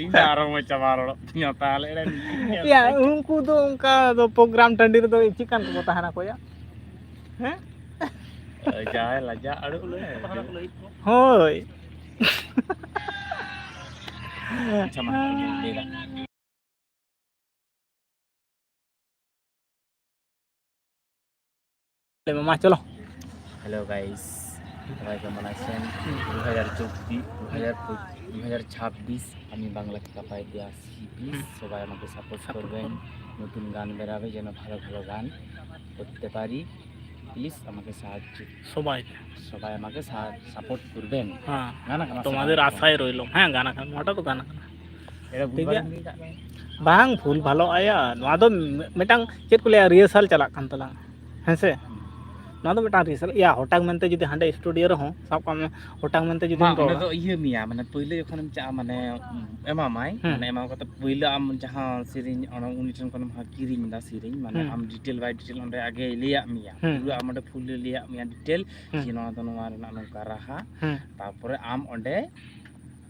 ᱤᱧ ᱫᱚ ᱟᱨᱚ ᱢᱚᱡᱽ ᱪᱟᱵᱟ ᱨᱚᱲᱚᱜ ᱛᱤᱧᱟ ᱛᱟᱦᱞᱮ, ᱮᱲᱮ ᱱᱤᱝᱠᱟᱹᱧ ᱧᱮᱞ ᱭᱟ, ᱛᱮ᱾ ᱩᱱᱠᱩ ᱫᱚ ᱚᱱᱠᱟ ᱫᱚ program ᱴᱟᱺᱰᱤ ᱨᱮᱫᱚ ᱪᱮᱫ ᱠᱟᱱ ᱠᱚᱠᱚ ᱛᱟᱦᱮᱱᱟ ᱠᱚᱭᱟ? ᱦᱮᱸ? ᱡᱟᱦᱟᱸᱭ ᱞᱟᱡᱟᱜ ᱟᱹᱲᱩ ᱞᱮ᱾ ᱦᱳᱭ᱾ ᱟᱪᱪᱷᱟ, ᱢᱟ, ᱞᱟᱹᱭ ᱫᱟ᱾ ᱞᱟᱹᱭ ᱢᱮ, ᱢᱟ, ᱪᱚᱞᱚ᱾ Hello guys, সবাই কেমন আছেন? হুম। দু হাজার চব্বিশ, দু হাজার পঁচিশ, দু হাজার ছাব্বিশ, আমি বাংলাকে কাঁপাইতে আসছি। Please, হুম। সবাই আমাকে support support করবেন। করো। নতুন গান বেরাবে যেন ভালো ভালো গান করতে পারি। Please, আমাকে সাহায্য, সবাই। সবাই আমাকে সা-, support করবেন। হ্যাঁ, গান খান তোমাদের আশায় রইলাম। হ্যাঁ, গান খান, ওটা তো গান খান। ᱮᱲᱮ ᱴᱷᱤᱠ ᱜᱮᱭᱟ᱾ ᱵᱷᱩᱞ ᱵᱷᱟᱞ ᱵᱟᱝ ᱵᱷᱟᱞᱚᱜᱼᱟ ᱭᱟ, ᱱᱚᱣᱟ ᱫᱚ ᱢᱤᱫᱴᱟᱝ ᱪᱮᱫ ᱠᱚ ᱞᱟᱹᱭᱟ, rehearsal ᱪᱟᱞᱟᱜ ᱠᱟᱱ ᱛᱟᱞᱟᱝ, ᱦᱮᱸ ᱥᱮ? ᱦᱩᱸ᱾ ᱱᱚᱣᱟ ᱫᱚ ᱢᱤᱫᱴᱟᱝ rehearsal ᱭᱟ, ᱦᱚᱴᱟᱜ ᱢᱮᱱᱛᱮ ᱡᱩᱫᱤ ᱦᱟᱸᱰᱮ studio ᱨᱮᱦᱚᱸ, ᱥᱟᱵ ᱠᱟᱜ ᱢᱮ, ᱦᱚᱴᱟᱜ ᱢᱮᱱᱛᱮ ᱡᱩᱫᱤᱢ ᱵᱟᱝ, ᱚᱸᱰᱮ ᱨᱚᱲᱟ᱾ ᱫᱚ ᱤᱭᱟᱹ ᱢᱮᱭᱟ, ᱢᱟᱱᱮ, ᱯᱳᱭᱞᱳ ᱡᱚᱠᱷᱚᱱᱮᱢ ᱪᱟᱜᱼᱟ, ᱢᱟᱱᱮ, ᱦᱩᱸ᱾ ᱮᱢᱟᱢᱟᱭ, ᱦᱩᱸ᱾ ᱢᱟᱱᱮ, ᱮᱢᱟᱢ ᱠᱟᱛᱮ ᱯᱳᱭᱞᱳ ᱟᱢ ᱡᱟᱦᱟᱸ ᱥᱮᱨᱮᱧ, ᱚᱱᱟ ᱩᱱᱤ ᱴᱷᱮᱱ ᱠᱷᱚᱱᱮᱢ ᱦᱟ-, ᱠᱤᱨᱤᱧ ᱮᱫᱟ ᱥᱮᱨᱮᱧ, ᱢᱟᱱᱮ, ᱦᱩᱸ᱾ ᱟᱢ detail by detail ᱚᱸᱰᱮ ᱟᱜᱮᱭ ᱞᱟᱹᱭᱟᱫ ᱢᱮᱭᱟ, ᱦᱩᱸ᱾ ᱯᱩᱨᱟᱹ ᱟᱢ ᱚᱸᱰᱮ full ᱞᱟᱹᱭᱟᱫ ᱢᱮᱭᱟ detail, ᱦᱩᱸ᱾ ᱡᱮ ᱱᱚᱣᱟ ᱫᱚ ᱱᱚᱣᱟ ᱨᱮᱱᱟᱜ ᱱᱚᱝᱠᱟ ᱨᱟᱦᱟ, ᱦᱩᱸ᱾ ᱛᱟᱯᱚᱨᱮ ᱟᱢ ᱚᱸᱰᱮ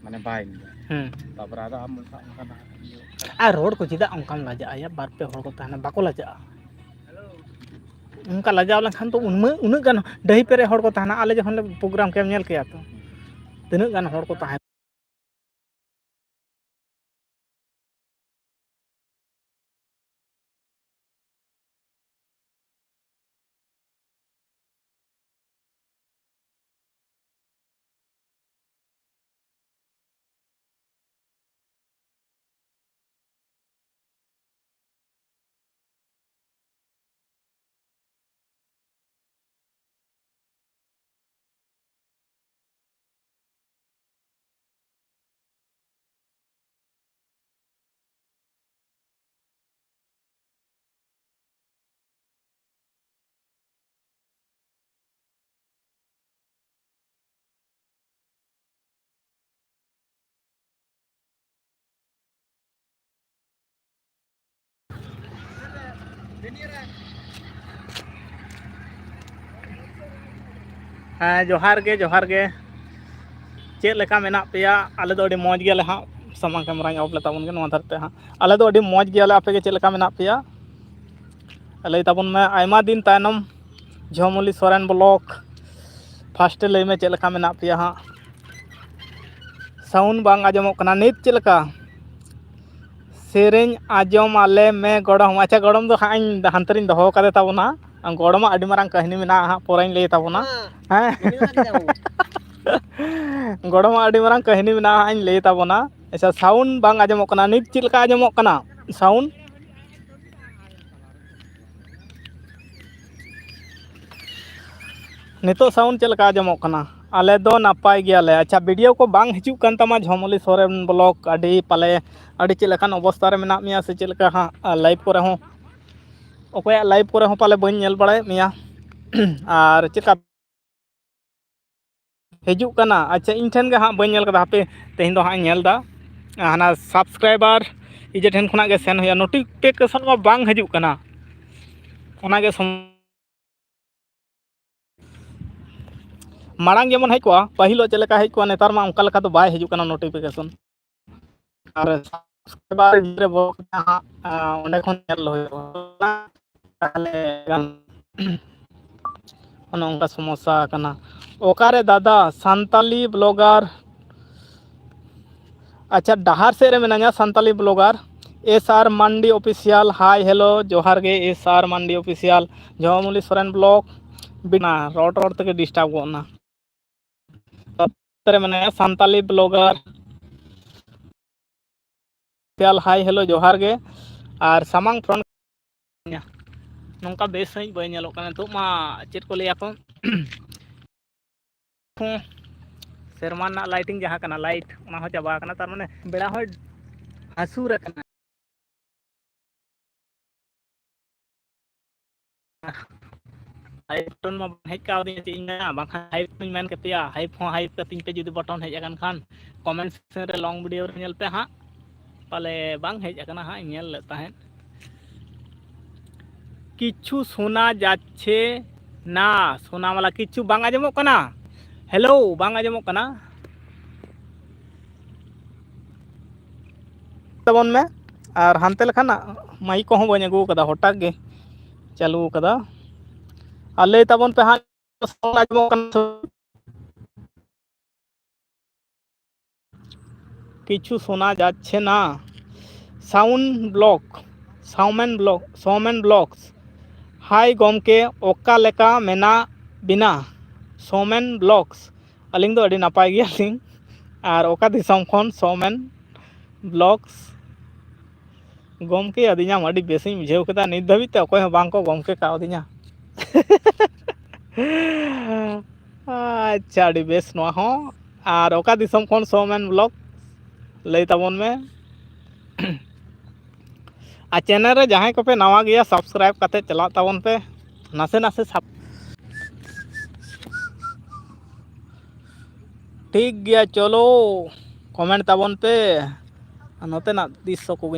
ᱢᱟᱱᱮ ᱵᱟᱭ ᱢᱮᱭᱟ᱾ ᱦᱩᱸ᱾ ᱛᱟᱯᱚᱨᱮ ᱟᱫᱚ ᱟᱢ ᱚᱱᱠᱟ, ᱚᱱᱠᱟ ᱫᱚ ᱦᱟᱸᱜ ᱤᱭᱟᱹ᱾ ᱟᱨ ᱦᱚᱲ ᱠᱚ ᱪᱮᱫᱟᱜ ᱚᱱᱠᱟᱢ ᱞᱟᱡᱟᱜᱼᱟ ᱭᱟ? ᱵᱟᱨ ᱯᱮ ᱦᱚᱲ ᱠᱚ ᱛᱟᱦᱮᱱᱟ, ᱵᱟᱠᱚ ᱞᱟᱡᱟᱜᱼᱟ? ᱚᱱᱠᱟ ᱞᱟᱡᱟᱣ ᱞᱮᱱᱠᱷᱟᱱ ᱫᱚ ᱩᱱᱟᱹᱜ, ᱩᱱᱟᱹᱜ ᱜᱟᱱ ᱰᱟᱹᱦᱤ ᱯᱮᱨᱮᱡ ᱦᱚᱲ ᱠᱚ ᱛᱟᱦᱮᱱᱟ᱾ ᱟᱞᱮ ᱡᱚᱠᱷᱚᱱ ᱞᱮ program ᱠᱮᱢ ᱧᱮᱞ ᱠᱮᱭᱟ ᱛᱚ, ᱛᱤᱱᱟᱹᱜ ᱜᱟᱱ ᱦᱚᱲ ᱠᱚ ᱛᱟᱦᱮᱱᱟ᱾ ᱦᱮᱸ, ᱡᱚᱦᱟᱨ ᱜᱮ, ᱡᱚᱦᱟᱨ ᱜᱮ᱾ ᱪᱮᱫ ᱞᱮᱠᱟ ᱢᱮᱱᱟᱜ ᱯᱮᱭᱟ? ᱟᱞᱮ ᱫᱚ ᱟᱹᱰᱤ ᱢᱚᱡᱽ ᱜᱮᱭᱟᱞᱮ ᱦᱟᱸᱜ᱾ ᱥᱟᱢᱟᱝ ᱠᱮᱢᱮᱨᱟᱧ ᱚᱯᱷ ᱞᱮ ᱛᱟᱵᱚᱱ ᱜᱮ ᱱᱚᱣᱟ ᱫᱷᱟᱨᱮ ᱛᱮ ᱦᱟᱸᱜ᱾ ᱟᱞᱮ ᱫᱚ ᱟᱹᱰᱤ ᱢᱚᱡᱽ ᱜᱮᱭᱟᱞᱮ, ᱟᱯᱮ ᱜᱮ ᱪᱮᱫ ᱞᱮᱠᱟ ᱢᱮᱱᱟᱜ ᱯᱮᱭᱟ? ᱞᱟᱹᱭ ᱛᱟᱵᱚᱱ ᱢᱮ᱾ ᱟᱭᱢᱟ ᱫᱤᱱ ᱛᱟᱭᱱᱚᱢ ᱡᱷᱚᱢᱚᱞᱤ ᱥᱚᱨᱮᱱ ᱵᱞᱚᱜᱽ ᱯᱷᱟᱥᱴᱮ ᱞᱟᱹᱭ ᱢᱮ, ᱪᱮᱫ ᱞᱮᱠᱟ ᱢᱮᱱᱟᱜ ᱯᱮᱭᱟ ᱦᱟᱸᱜ? ᱥᱟᱣᱩᱱᱰ ᱵᱟᱝ ᱟᱸᱡᱚᱢᱚᱜ ᱠᱟᱱᱟ᱾ ᱱᱤᱛ ᱪᱮᱫ ᱞᱮᱠᱟ? ᱥᱮᱨᱮᱧ ᱟᱸᱡᱚᱢ ᱟᱞᱮ ᱢᱮ ᱜᱚᱲᱚᱢ᱾ ᱟᱪᱪᱷᱟ, ᱜᱚᱲᱚᱢ ᱫᱚ ᱦᱟᱸᱜ ᱤᱧ ᱦᱟᱱᱛᱮ ᱨᱤᱧ ᱫᱚᱦᱚ ᱠᱟᱫᱮ ᱛᱟᱵᱚᱱᱟ᱾ ᱜᱚᱲᱚᱢᱟᱜ ᱟᱹᱰᱤ ᱢᱟᱨᱟᱝ ᱠᱟᱹᱦᱱᱤ ᱢᱮᱱᱟᱜᱼᱟ ᱦᱟᱸᱜ, ᱯᱚᱨᱮᱧ ᱞᱟᱹᱭ ᱛᱟᱵᱚᱱᱟ᱾ ᱦᱮᱸ᱾ ᱜᱚᱲᱚᱢᱟᱜ ᱟᱹᱰᱤ ᱢᱟᱨᱟᱝ ᱠᱟᱹᱦᱱᱤ ᱢᱮᱱᱟᱜᱼᱟ ᱦᱟᱸᱜ, ᱤᱧ ᱞᱟᱹᱭ ᱛᱟᱵᱚᱱᱟ᱾ ᱟᱪᱪᱷᱟ, ᱥᱟᱣᱩᱱᱰ ᱵᱟᱝ ᱟᱸᱡᱚᱢᱚᱜ ᱠᱟᱱᱟ᱾ ᱱᱤᱛ ᱪᱮᱫ ᱞᱮᱠᱟ ᱟᱸᱡᱚᱢᱚᱜ ᱠᱟᱱᱟ ᱥᱟᱣᱩᱱᱰ? ᱱᱤᱛᱚᱜ ᱥᱟᱣᱩᱱᱰ ᱪᱮᱫ ᱞᱮᱠᱟ ᱟᱸᱡᱚᱢᱚᱜ ᱠᱟᱱᱟ? ᱟᱞᱮ ᱫᱚ ᱱᱟᱯᱟᱭ ᱜᱮᱭᱟᱞᱮ᱾ ᱟᱪᱪᱷᱟ, ᱵᱷᱤᱰᱤᱭᱳ ᱠᱚ ᱵᱟᱝ ᱦᱤᱡᱩᱜ ᱠᱟᱱ ᱛᱟᱢᱟ ᱡᱷᱚᱢᱚᱞᱤ ᱥᱚᱨᱮᱱ ᱵᱞᱚᱜᱽ, ᱟᱹᱰᱤ ᱯᱟᱞᱮ ᱟᱹᱰᱤ ᱪᱮᱫ ᱞᱮᱠᱟᱱ ᱚᱵᱚᱥᱛᱟ ᱨᱮ ᱢᱮᱱᱟᱜ ᱢᱮᱭᱟ ᱥᱮ ᱪᱮᱫ ᱞᱮᱠᱟ ᱦᱟᱸᱜ, ᱞᱟᱭᱤᱵᱷ ᱠᱚᱨᱮ ᱦᱚᱸ, ᱚᱠᱚᱭᱟᱜ ᱞᱟᱭᱤᱵᱷ ᱠᱚᱨᱮ ᱦᱚᱸ ᱯᱟᱞᱮ ᱵᱟᱹᱧ ᱧᱮᱞ ᱵᱟᱲᱟᱭᱮᱫ ᱢᱮᱭᱟ᱾ ᱟᱨ ᱪᱮᱫ ᱞᱮᱠᱟ ᱦᱤᱡᱩᱜ ᱠᱟᱱᱟ? ᱟᱪᱪᱷᱟ, ᱤᱧ ᱴᱷᱮᱱ ᱜᱮ ᱦᱟᱸᱜ ᱵᱟᱹᱧ ᱧᱮᱞ ᱠᱟᱫᱟ, ᱦᱟᱯᱮ ᱛᱮᱦᱮᱧ ᱫᱚ ᱦᱟᱸᱜ ᱤᱧ ᱧᱮᱞ ᱮᱫᱟ᱾ ᱦᱟᱱᱟ ᱥᱟᱵᱥᱠᱨᱟᱭᱵᱟᱨ ᱤᱡᱮ ᱴᱷᱮᱱ ᱠᱷᱚᱱᱟᱜ ᱜᱮ ᱥᱮᱱ ᱦᱩᱭᱩᱜᱼᱟ, ᱱᱳᱴᱤᱯᱷᱤᱠᱮᱥᱚᱱ ᱢᱟ ᱵᱟᱝ ᱦᱤᱡᱩᱜ ᱠᱟᱱᱟ᱾ ᱚᱱᱟᱜᱮ ᱥᱚᱢ- ᱢᱟᱲᱟᱝ ᱡᱮᱢᱚᱱ ᱦᱮᱡ ᱠᱚᱜᱼᱟ, ᱯᱟᱹᱦᱤᱞᱚᱜ ᱪᱮᱫ ᱞᱮᱠᱟ ᱦᱮᱡ ᱠᱚᱜᱼᱟ, ᱱᱮᱛᱟᱨ ᱢᱟ ᱚᱱᱠᱟ ᱞᱮᱠᱟ ᱫᱚ ᱵᱟᱭ ᱦᱤᱡᱩᱜ ᱠᱟᱱᱟ ᱱᱳᱴᱤᱯᱷᱤᱠᱮᱥᱚᱱ᱾ ᱟᱨ ᱥᱟᱵᱥᱠᱨᱟᱭᱵᱟᱨ ᱨᱮ ᱵᱚᱞᱚ ᱠᱟᱛᱮ ᱦᱟᱸᱜ, ᱟᱸ, ᱚᱸᱰᱮ ᱠᱷᱚᱱ ᱧᱮᱞ ᱦᱩᱭᱩᱜᱼᱟ᱾ ᱛᱟᱦᱚᱞᱮ ᱜᱟᱱ-, ᱚᱱᱮ ᱚᱱᱠᱟ ᱥᱚᱢᱚᱥᱥᱟ ᱠᱟᱱᱟ᱾ ᱚᱠᱟᱨᱮ ᱫᱟᱫᱟ ᱥᱟᱱᱛᱟᱞᱤ ᱵᱞᱚᱜᱟᱨ? ᱟᱪᱪᱷᱟ, ᱰᱟᱦᱟᱨ ᱥᱮᱫ ᱨᱮ ᱢᱮᱱᱟᱧᱟ, ᱥᱟᱱᱛᱟᱞᱤ ᱵᱞᱚᱜᱟᱨ᱾ ᱮᱥ ᱟᱨ ᱢᱟᱱᱰᱤ ᱚᱯᱷᱤᱥᱤᱭᱟᱞ, ᱦᱟᱭ, ᱦᱮᱞᱳ, ᱡᱚᱦᱟᱨ ᱜᱮ, ᱮᱥ ᱟᱨ ᱢᱟᱱᱰᱤ ᱚᱯᱷᱤᱥᱤᱭᱟᱞ, ᱡᱷᱚᱢᱚᱞᱤ ᱥᱚᱨᱮᱱ ᱵᱞᱚᱜ᱾ ᱵᱤᱱᱟ ᱨᱚᱲ ᱨᱚᱲ ᱛᱮᱜᱮ ᱰᱤᱥᱴᱟᱵ ᱜᱚᱫ ᱮᱱᱟ᱾ ᱨᱮ ᱢᱮᱱᱟᱭᱟ ᱥᱟᱱᱛᱟᱞᱤ ᱵᱞᱚᱜᱟᱨ᱾ ᱦᱟᱭ, ᱦᱮᱞᱳ, ᱡᱚᱦᱟᱨ ᱜᱮ᱾ ᱟᱨ ᱥᱟᱢᱟᱝ ᱯᱷᱨᱚᱱᱴ ᱱᱚᱝᱠᱟ ᱵᱮᱥ ᱥᱟᱺᱦᱤᱡ ᱵᱟᱹᱧ ᱧᱮᱞᱚᱜ ᱠᱟᱱᱟ᱾ ᱱᱤᱛᱚᱜ ᱢᱟ ᱪᱮᱫ ᱠᱚ ᱞᱟᱹᱭᱟ ᱠᱚ, ᱦᱚᱸ, ᱥᱮᱨᱢᱟ ᱨᱮᱱᱟᱜ ᱞᱟᱭᱴᱤᱝ ᱡᱟᱦᱟᱸ ᱠᱟᱱᱟ, ᱞᱟᱭᱤᱴ, ᱚᱱᱟ ᱦᱚᱸ ᱪᱟᱵᱟ ᱟᱠᱟᱱᱟ᱾ ᱛᱟᱨ ᱢᱟᱱᱮ ᱵᱮᱲᱟ ᱦᱚᱸᱭ ᱦᱟᱹᱥᱩᱨ ᱟᱠᱟᱱᱟ᱾ ᱦᱟᱭᱤᱯ ᱵᱟᱴᱚᱱ ᱢᱟ ᱵᱟᱝ ᱦᱮᱡ ᱠᱟᱣᱫᱤᱧᱟ, ᱪᱮᱫ ᱤᱧ ᱢᱮᱱᱟ, ᱵᱟᱝᱠᱷᱟᱱ ᱦᱟᱭᱤᱯ ᱠᱚᱧ ᱢᱮᱱ ᱠᱮᱯᱮᱭᱟ, ᱦᱟᱭᱤᱯ ᱦᱚᱸ ᱦᱟᱭᱤᱯ ᱠᱟᱹᱛᱤᱧ ᱯᱮ ᱡᱩᱫᱤ ᱵᱟᱴᱚᱱ ᱦᱮᱡ ᱟᱠᱟᱱ ᱠᱷᱟᱱ᱾ ᱠᱚᱢᱮᱱᱴ ᱥᱮᱠᱥᱚᱱ ᱨᱮ ᱞᱚᱝ ᱵᱷᱤᱰᱤᱭᱳ ᱨᱮ ᱧᱮᱞ ᱯᱮ ᱦᱟᱸᱜ, ᱯᱟᱞᱮ ᱵᱟᱝ ᱦᱮᱡ ᱟᱠᱟᱱᱟ ᱦᱟᱸᱜ, ᱤᱧ ᱧᱮᱞ ᱞᱮᱫ ᱛᱟᱦᱮᱸᱫ᱾ ᱠᱤᱪᱷᱩ ᱥᱩᱱᱟ ᱡᱟᱪᱪᱷᱮ ᱱᱟ, ᱥᱳᱱᱟᱢᱟᱞᱟ, ᱠᱤᱪᱷᱩ ᱵᱟᱝ ᱟᱸᱡᱚᱢᱚᱜ ᱠᱟᱱᱟ? ᱦᱮᱞᱳ, ᱵᱟᱝ ᱟᱸᱡᱚᱢᱚᱜ ᱠᱟᱱᱟ? ᱛᱟᱵᱚᱱ ᱢᱮ᱾ ᱟᱨ ᱦᱟᱱᱛᱮ ᱞᱮᱠᱷᱟᱱ ᱢᱟᱭᱤᱠ ᱠᱚᱦᱚᱸ ᱵᱟᱹᱧ ᱟᱹᱜᱩ ᱟᱠᱟᱫᱟ, ᱦᱚᱴᱟᱛ ᱜᱮ ᱪᱟᱹᱞᱩ ᱟᱠᱟᱫᱟ᱾ ᱟᱨ ᱞᱟᱹᱭ ᱛᱟᱵᱚᱱ ᱯᱮ ᱦᱟᱸᱜ, ᱥᱟᱣᱩᱱᱰ ᱟᱸᱡᱚᱢᱚᱜ ᱠᱟᱱᱟ ᱥᱮ? ᱠᱤᱪᱷᱩ ᱥᱩᱱᱟ ᱡᱟᱪᱪᱷᱮ ᱱᱟ᱾ ᱥᱟᱣᱩᱱᱰ ᱵᱞᱚᱠ, ᱥᱟᱣᱢᱮᱱ ᱵᱞᱚᱠ, ᱥᱳᱢᱮᱱ ᱵᱞᱚᱠᱥ᱾ ᱦᱟᱭ ᱜᱚᱢᱠᱮ, ᱚᱠᱟ ᱞᱮᱠᱟ ᱢᱮᱱᱟᱜ ᱵᱤᱱᱟ? ᱥᱳᱢᱮᱱ ᱵᱞᱚᱠᱥ, ᱟᱹᱞᱤᱧ ᱫᱚ ᱟᱹᱰᱤ ᱱᱟᱯᱟᱭ ᱜᱮᱭᱟᱞᱤᱧ᱾ ᱟᱨ ᱚᱠᱟ ᱫᱤᱥᱚᱢ ᱠᱷᱚᱱ? ᱥᱳᱢᱮᱱ ᱵᱞᱚᱠᱥ᱾ ᱜᱚᱢᱠᱮ ᱟᱹᱫᱤᱧᱟᱢ, ᱟᱹᱰᱤ ᱵᱮᱥᱤᱧ ᱵᱩᱡᱷᱟᱹᱣ ᱠᱮᱫᱟ᱾ ᱱᱤᱛ ᱫᱷᱟᱹᱵᱤᱡ ᱛᱮ ᱚᱠᱚᱭ ᱦᱚᱸ ᱵᱟᱝ ᱠᱚ ᱜᱚᱢᱠᱮ ᱠᱟᱣᱫᱤᱧᱟ᱾ ᱟᱪᱪᱷᱟ, ᱟᱹᱰᱤ ᱵᱮᱥ ᱱᱚᱣᱟ ᱦᱚᱸ᱾ ᱟᱨ ᱚᱠᱟ ᱫᱤᱥᱚᱢ ᱠᱷᱚᱱ ᱥᱳᱢᱮᱱ ᱵᱞᱚᱠ? ᱞᱟᱹᱭ ᱛᱟᱵᱚᱱ ᱢᱮ᱾ ᱟᱨ ᱪᱮᱱᱮᱞ ᱨᱮ ᱡᱟᱦᱟᱸᱭ ᱠᱚᱯᱮ ᱱᱟᱣᱟ ᱜᱮᱭᱟ, ᱥᱟᱵᱥᱠᱨᱟᱭᱤᱵ ᱠᱟᱛᱮ ᱪᱟᱞᱟᱜ ᱛᱟᱵᱚᱱ ᱯᱮ᱾ ᱱᱟᱥᱮ ᱱᱟᱥᱮ ᱥᱟᱵ-, ᱴᱷᱤᱠ ᱜᱮᱭᱟ, ᱪᱚᱞᱚ ᱠᱚᱢᱮᱱᱴ ᱛᱟᱵᱚᱱ ᱯᱮ᱾ ᱟᱨ ᱱᱚᱛᱮᱱᱟᱜ ᱫᱨᱤᱥᱥᱚ ᱠᱚᱜᱮ